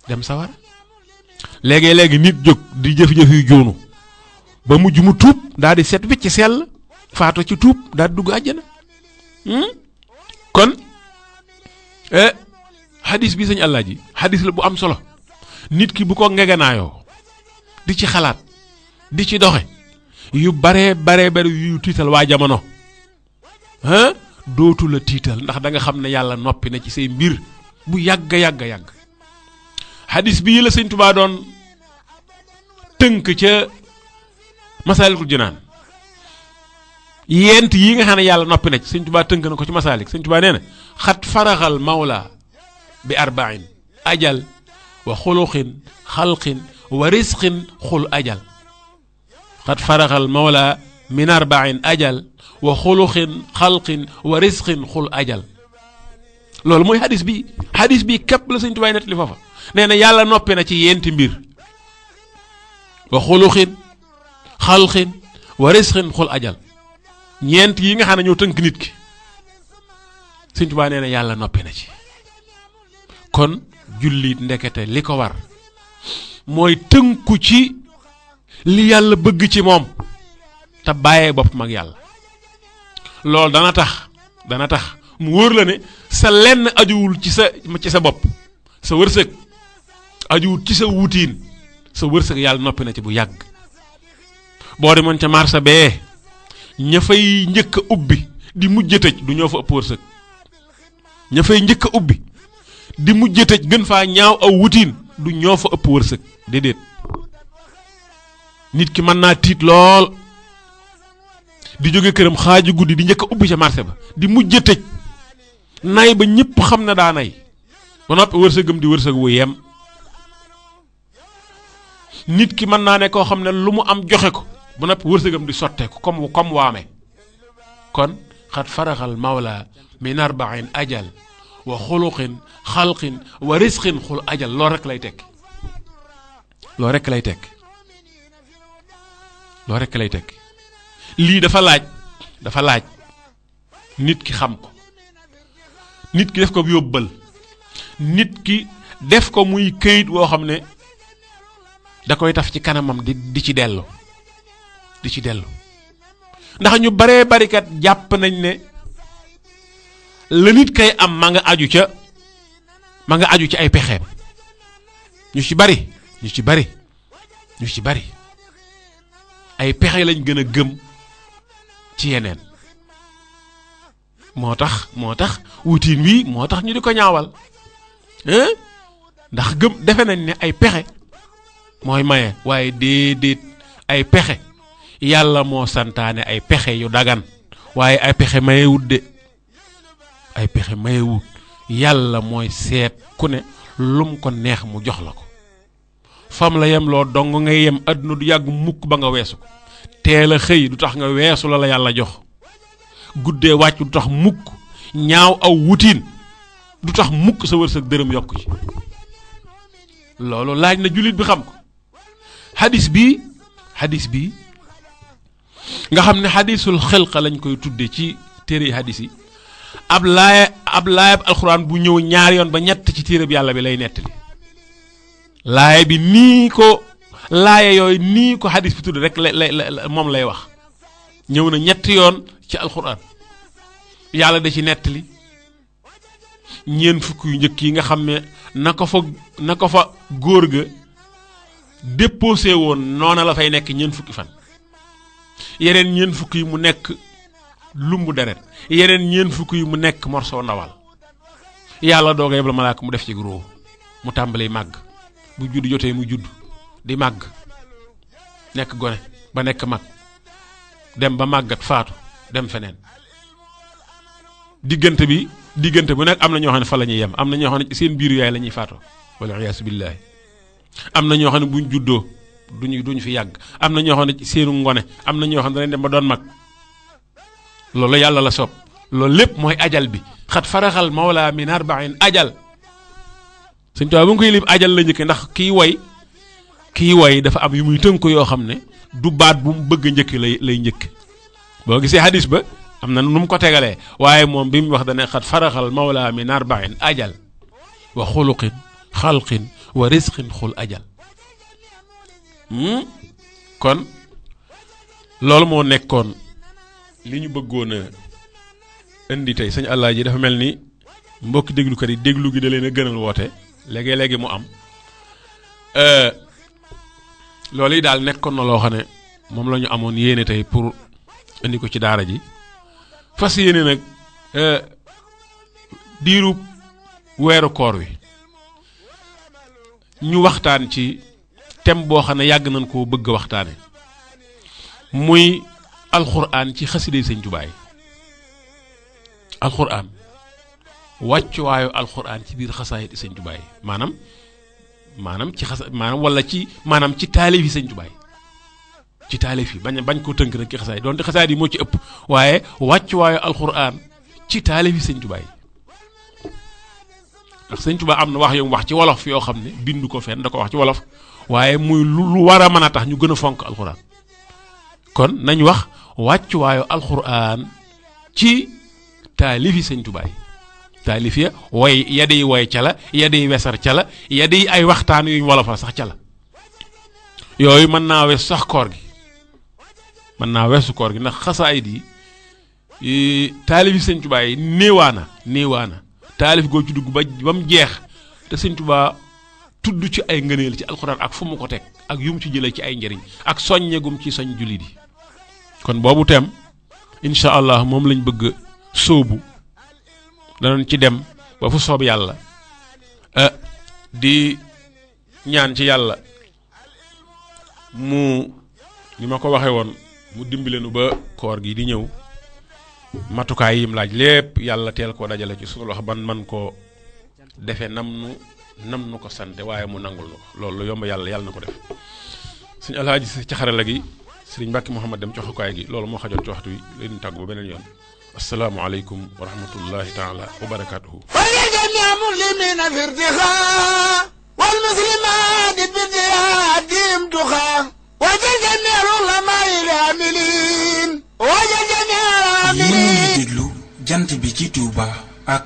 dem sawara léegi nit jóg di jëf-jëf yu joonu ba mujj mu tuub daal di set wicc sell faatu ci tuub daal di dugg àjjana kon hadis bi sëñ Alaaji hadis la bu am solo nit ki bu ko ngeganaayoo di ci xalaat di ci doxe yu bare yu tiital waa jamono dootu la tiital ndax da nga xam ne yàlla noppi na ci say mbir bu yàgg hadis bii la sëñ Tuubaa doon tënk ca Masaalikul Jinaan yent yi nga xam ne yàlla noppi na ci sëñ Tuubaa tënk na ko ci Masaalik sëñ Tuubaa nee na xat faraxal mawla bi arba'in ajal wa xuluqin xalqin wa risqin xul ajal xat faraxal mawla min arba'in ajal wa xuluqin xalqin wa risqin xul ajal loolu mooy hadis bi képp la sëñ Tuubaa nettali foofa nee na yàlla noppi na ci yenti mbir wa xuluqin xalqin wa risqin xul ajal ñeent yi nga xam ne ñoo tënk nit ki sëñ Tuubaa nee na yàlla noppi na ci kon jullit ndekete li ko war mooy tënku ci li yàlla bëgg ci moom te bàyyee boppam ak yàlla. loolu dana tax mu wóor la ne sa lenn ajuwul ci sa bopp, sa wërsëg ajuwul ci sa wutiin, sa wërsëg yàlla noppi na ci bu yàgg. boo demoon ca marché bee ña fay njëkk a ubbi di mujj tëj du ñoo fa ëpp wërsëg, ña fay njëkk a ubbi di mujj tëj gën faa ñaaw aw wutiin du ñoo fa ëpp wërsëg déedéet. nit ki mën naa tiit lool di jóge këram xaaju guddi di njëkk a ubbi ca marché ba di mujj tëj nay ba ñëpp xam na daa nay ba noppi wërsëgam di wërsëg wu yem. nit ki mën naa ne koo xam ne lu mu am joxe ko ba noppi wërsëgam di sotteeku comme waame. kon xat faraxal mawla min arba'in ajal wa xuluqin xalqin wa risqin xul ajal loolu rek lay tekki, loolu rek lay tekki, loolu rek lay tekki. lii dafa laaj nit ki xam ko, nit ki def ko yóbbal, nit ki def ko muy këyit woo xam ne da koy taf ci kanamam di ci dellu ndax ñu baree barikat jàpp nañ ne la nit kay am ma nga aju ci ay pexeem. ñu ci bari ay pexe lañ gën a gëm ci yeneen. moo tax wutiin wi moo tax ñu di ko ñaawal ndax gëm defe nañ ne ay pexe mooy maye, waaye déedéet. ay pexe yàlla moo santaane ay pexe yu dagan, waaye ay pexe mayewut de, ay pexe mayewut. yàlla mooy seet ku ne lum ko neex mu jox la ko. fam la yem loo dong ngay yem, àdduna du yàgg mukk ba nga weesu ko. teel a xëy du tax nga weesu la yàlla jox, guddee wàcc du tax mukk, ñaaw aw wutiin du tax mukk sa wërsëg dërëm yokku ci. loolu laaj na jullit bi xam ko. hadis bi nga xam ne hadisul xilqa lañ koy tudde ci téere hadis yi, ab laayab alxuraan bu ñëw ñaar yoon ba ñett ci téere bi yàlla bi lay nettali. laaya bi nii ko hadis bi tudd rek moom lay wax. ñëw na ñetti yoon ci alxuraan, yàlla da ci nettali ñeent fukk yu njëkk yi nga xam ne na ko fa góor ga déposé woon noona la fay nekk ñeent fukki fan. yeneen ñeent fukk yi mu nekk lumbu deret, yeneen ñeent fukk yi mu nekk morceau ndawal. yàlla dooga yebal malaaka mu def ci gros mu tàmbalee màgg, bu judd jotee mu judd di màgg, nekk gone ba nekk mag, dem ba màggat faatu dem feneen. diggante bu nekk am na ñoo xam ne fa la ñuy yem, am na ñoo xam ne seen biiru yaay la ñuy faatoo wala iyaasu billaahi. am na ñoo xam ne buñ juddoo duñ fi yàgg, am na ñoo xam ne seenu ngone, am na ñoo xam ne danañ dem ba doon mag. loolu yàlla la soob. loolu lépp mooy ajal bi. xat faraxal mawla min arba'in ajal. Sëñ Tuubaa bu nga koy lim ajal la njëkke, ndax kii woy dafa am yu muy tënk yoo xam ne du baat bu mu bëgg a njëkk lay njëkk. boo gisee hadis ba am na nu mu ko tegalee, waaye moom bi mu wax dana xat faraxal mawla min arba'in ajal wa xuluqin xalqin wa risqin xul ajal. kon loolu moo nekkoon li ñu bëggoon a indi tey. sëñ Alaaji dafa mel ni mbokki déglukat yi déglu gi da leen a gënal woote léegi mu am. loolu yi daal nekkoon na loo xam ne moom la ñu amoon yéene tey pour indi ko ci daara ji. fas yéene nag diiru weeru koor wi ñu waxtaan ci thème boo xam ne yàgg nañ koo bëgg a waxtaane, muy alxuraan ci xasida Sëñ Tuubaa yi. alxuraan wàccuwaayu alxuraan ci biir xasaayid Sëñ Tuubaa yi, maanaam ci taalif yi Sëñ Tuubaa yi, ci taalif yi bañ ko tënk nag ci xasaayid, doonte xasaayid yi moo ci ëpp, waaye wàccuwaayu alxuraan ci taalif yi Sëñ Tuubaa yi. ndax Sëñ Tuubaa am na wax yu mu wax ci wolof yoo xam ne bindu ko fenn, da ko wax ci wolof, waaye muy lu war a mën a tax ñu gën a fonk alxuraan. kon nañ wax wàccuwaayu alxuraan ci taalifi Sëñ Tuubaa yi. taalif ya way ya dey woy ca la ya dey wesar ca la ya dey ay waxtaan yuñ wolofal sax ca la yooyu mën naa weesu sax koor gi mën naa weesu koor gi ndax xasaayid yi taalif yi sëñ Tuubaa yi néewaana taalif goo ci dugg ba mu jeex te sëñ Tuubaa tudd ci ay ngëneel ci alxuraan ak fu mu ko teg ak yu mu ci jëlee ci ay njëriñ ak soññegum ci soñ jullit yi kon boobu teem incha allah moom lañ bëgg sóobu danañ ci dem ba fu soob yàlla di ñaan ci yàlla mu ni ma ko waxee woon mu dimbalenu ba koor gi di ñëw matukaay yim laaj lépp yàlla teel koo dajale ci sunu loxo ban man koo defe nam nu ko sante waaye mu nangul nu ko loolu yomb yàlla na ko def suñu alhaaji ci xarala gi sëriñ Mbàkke Mouhamad dem ci xokaay gi loolu moo xajoon ci waxtu wi leen tàggu ba beneen yoon assalaamu aleykum wa rahmatullahi taala wa barakaatuhu ولجميع المسلمين في ارتخاء والمسلمات بدياتهم تخاء وجميع العلماء العاملين وجميع العاملين déglu jant bi ci Touba ak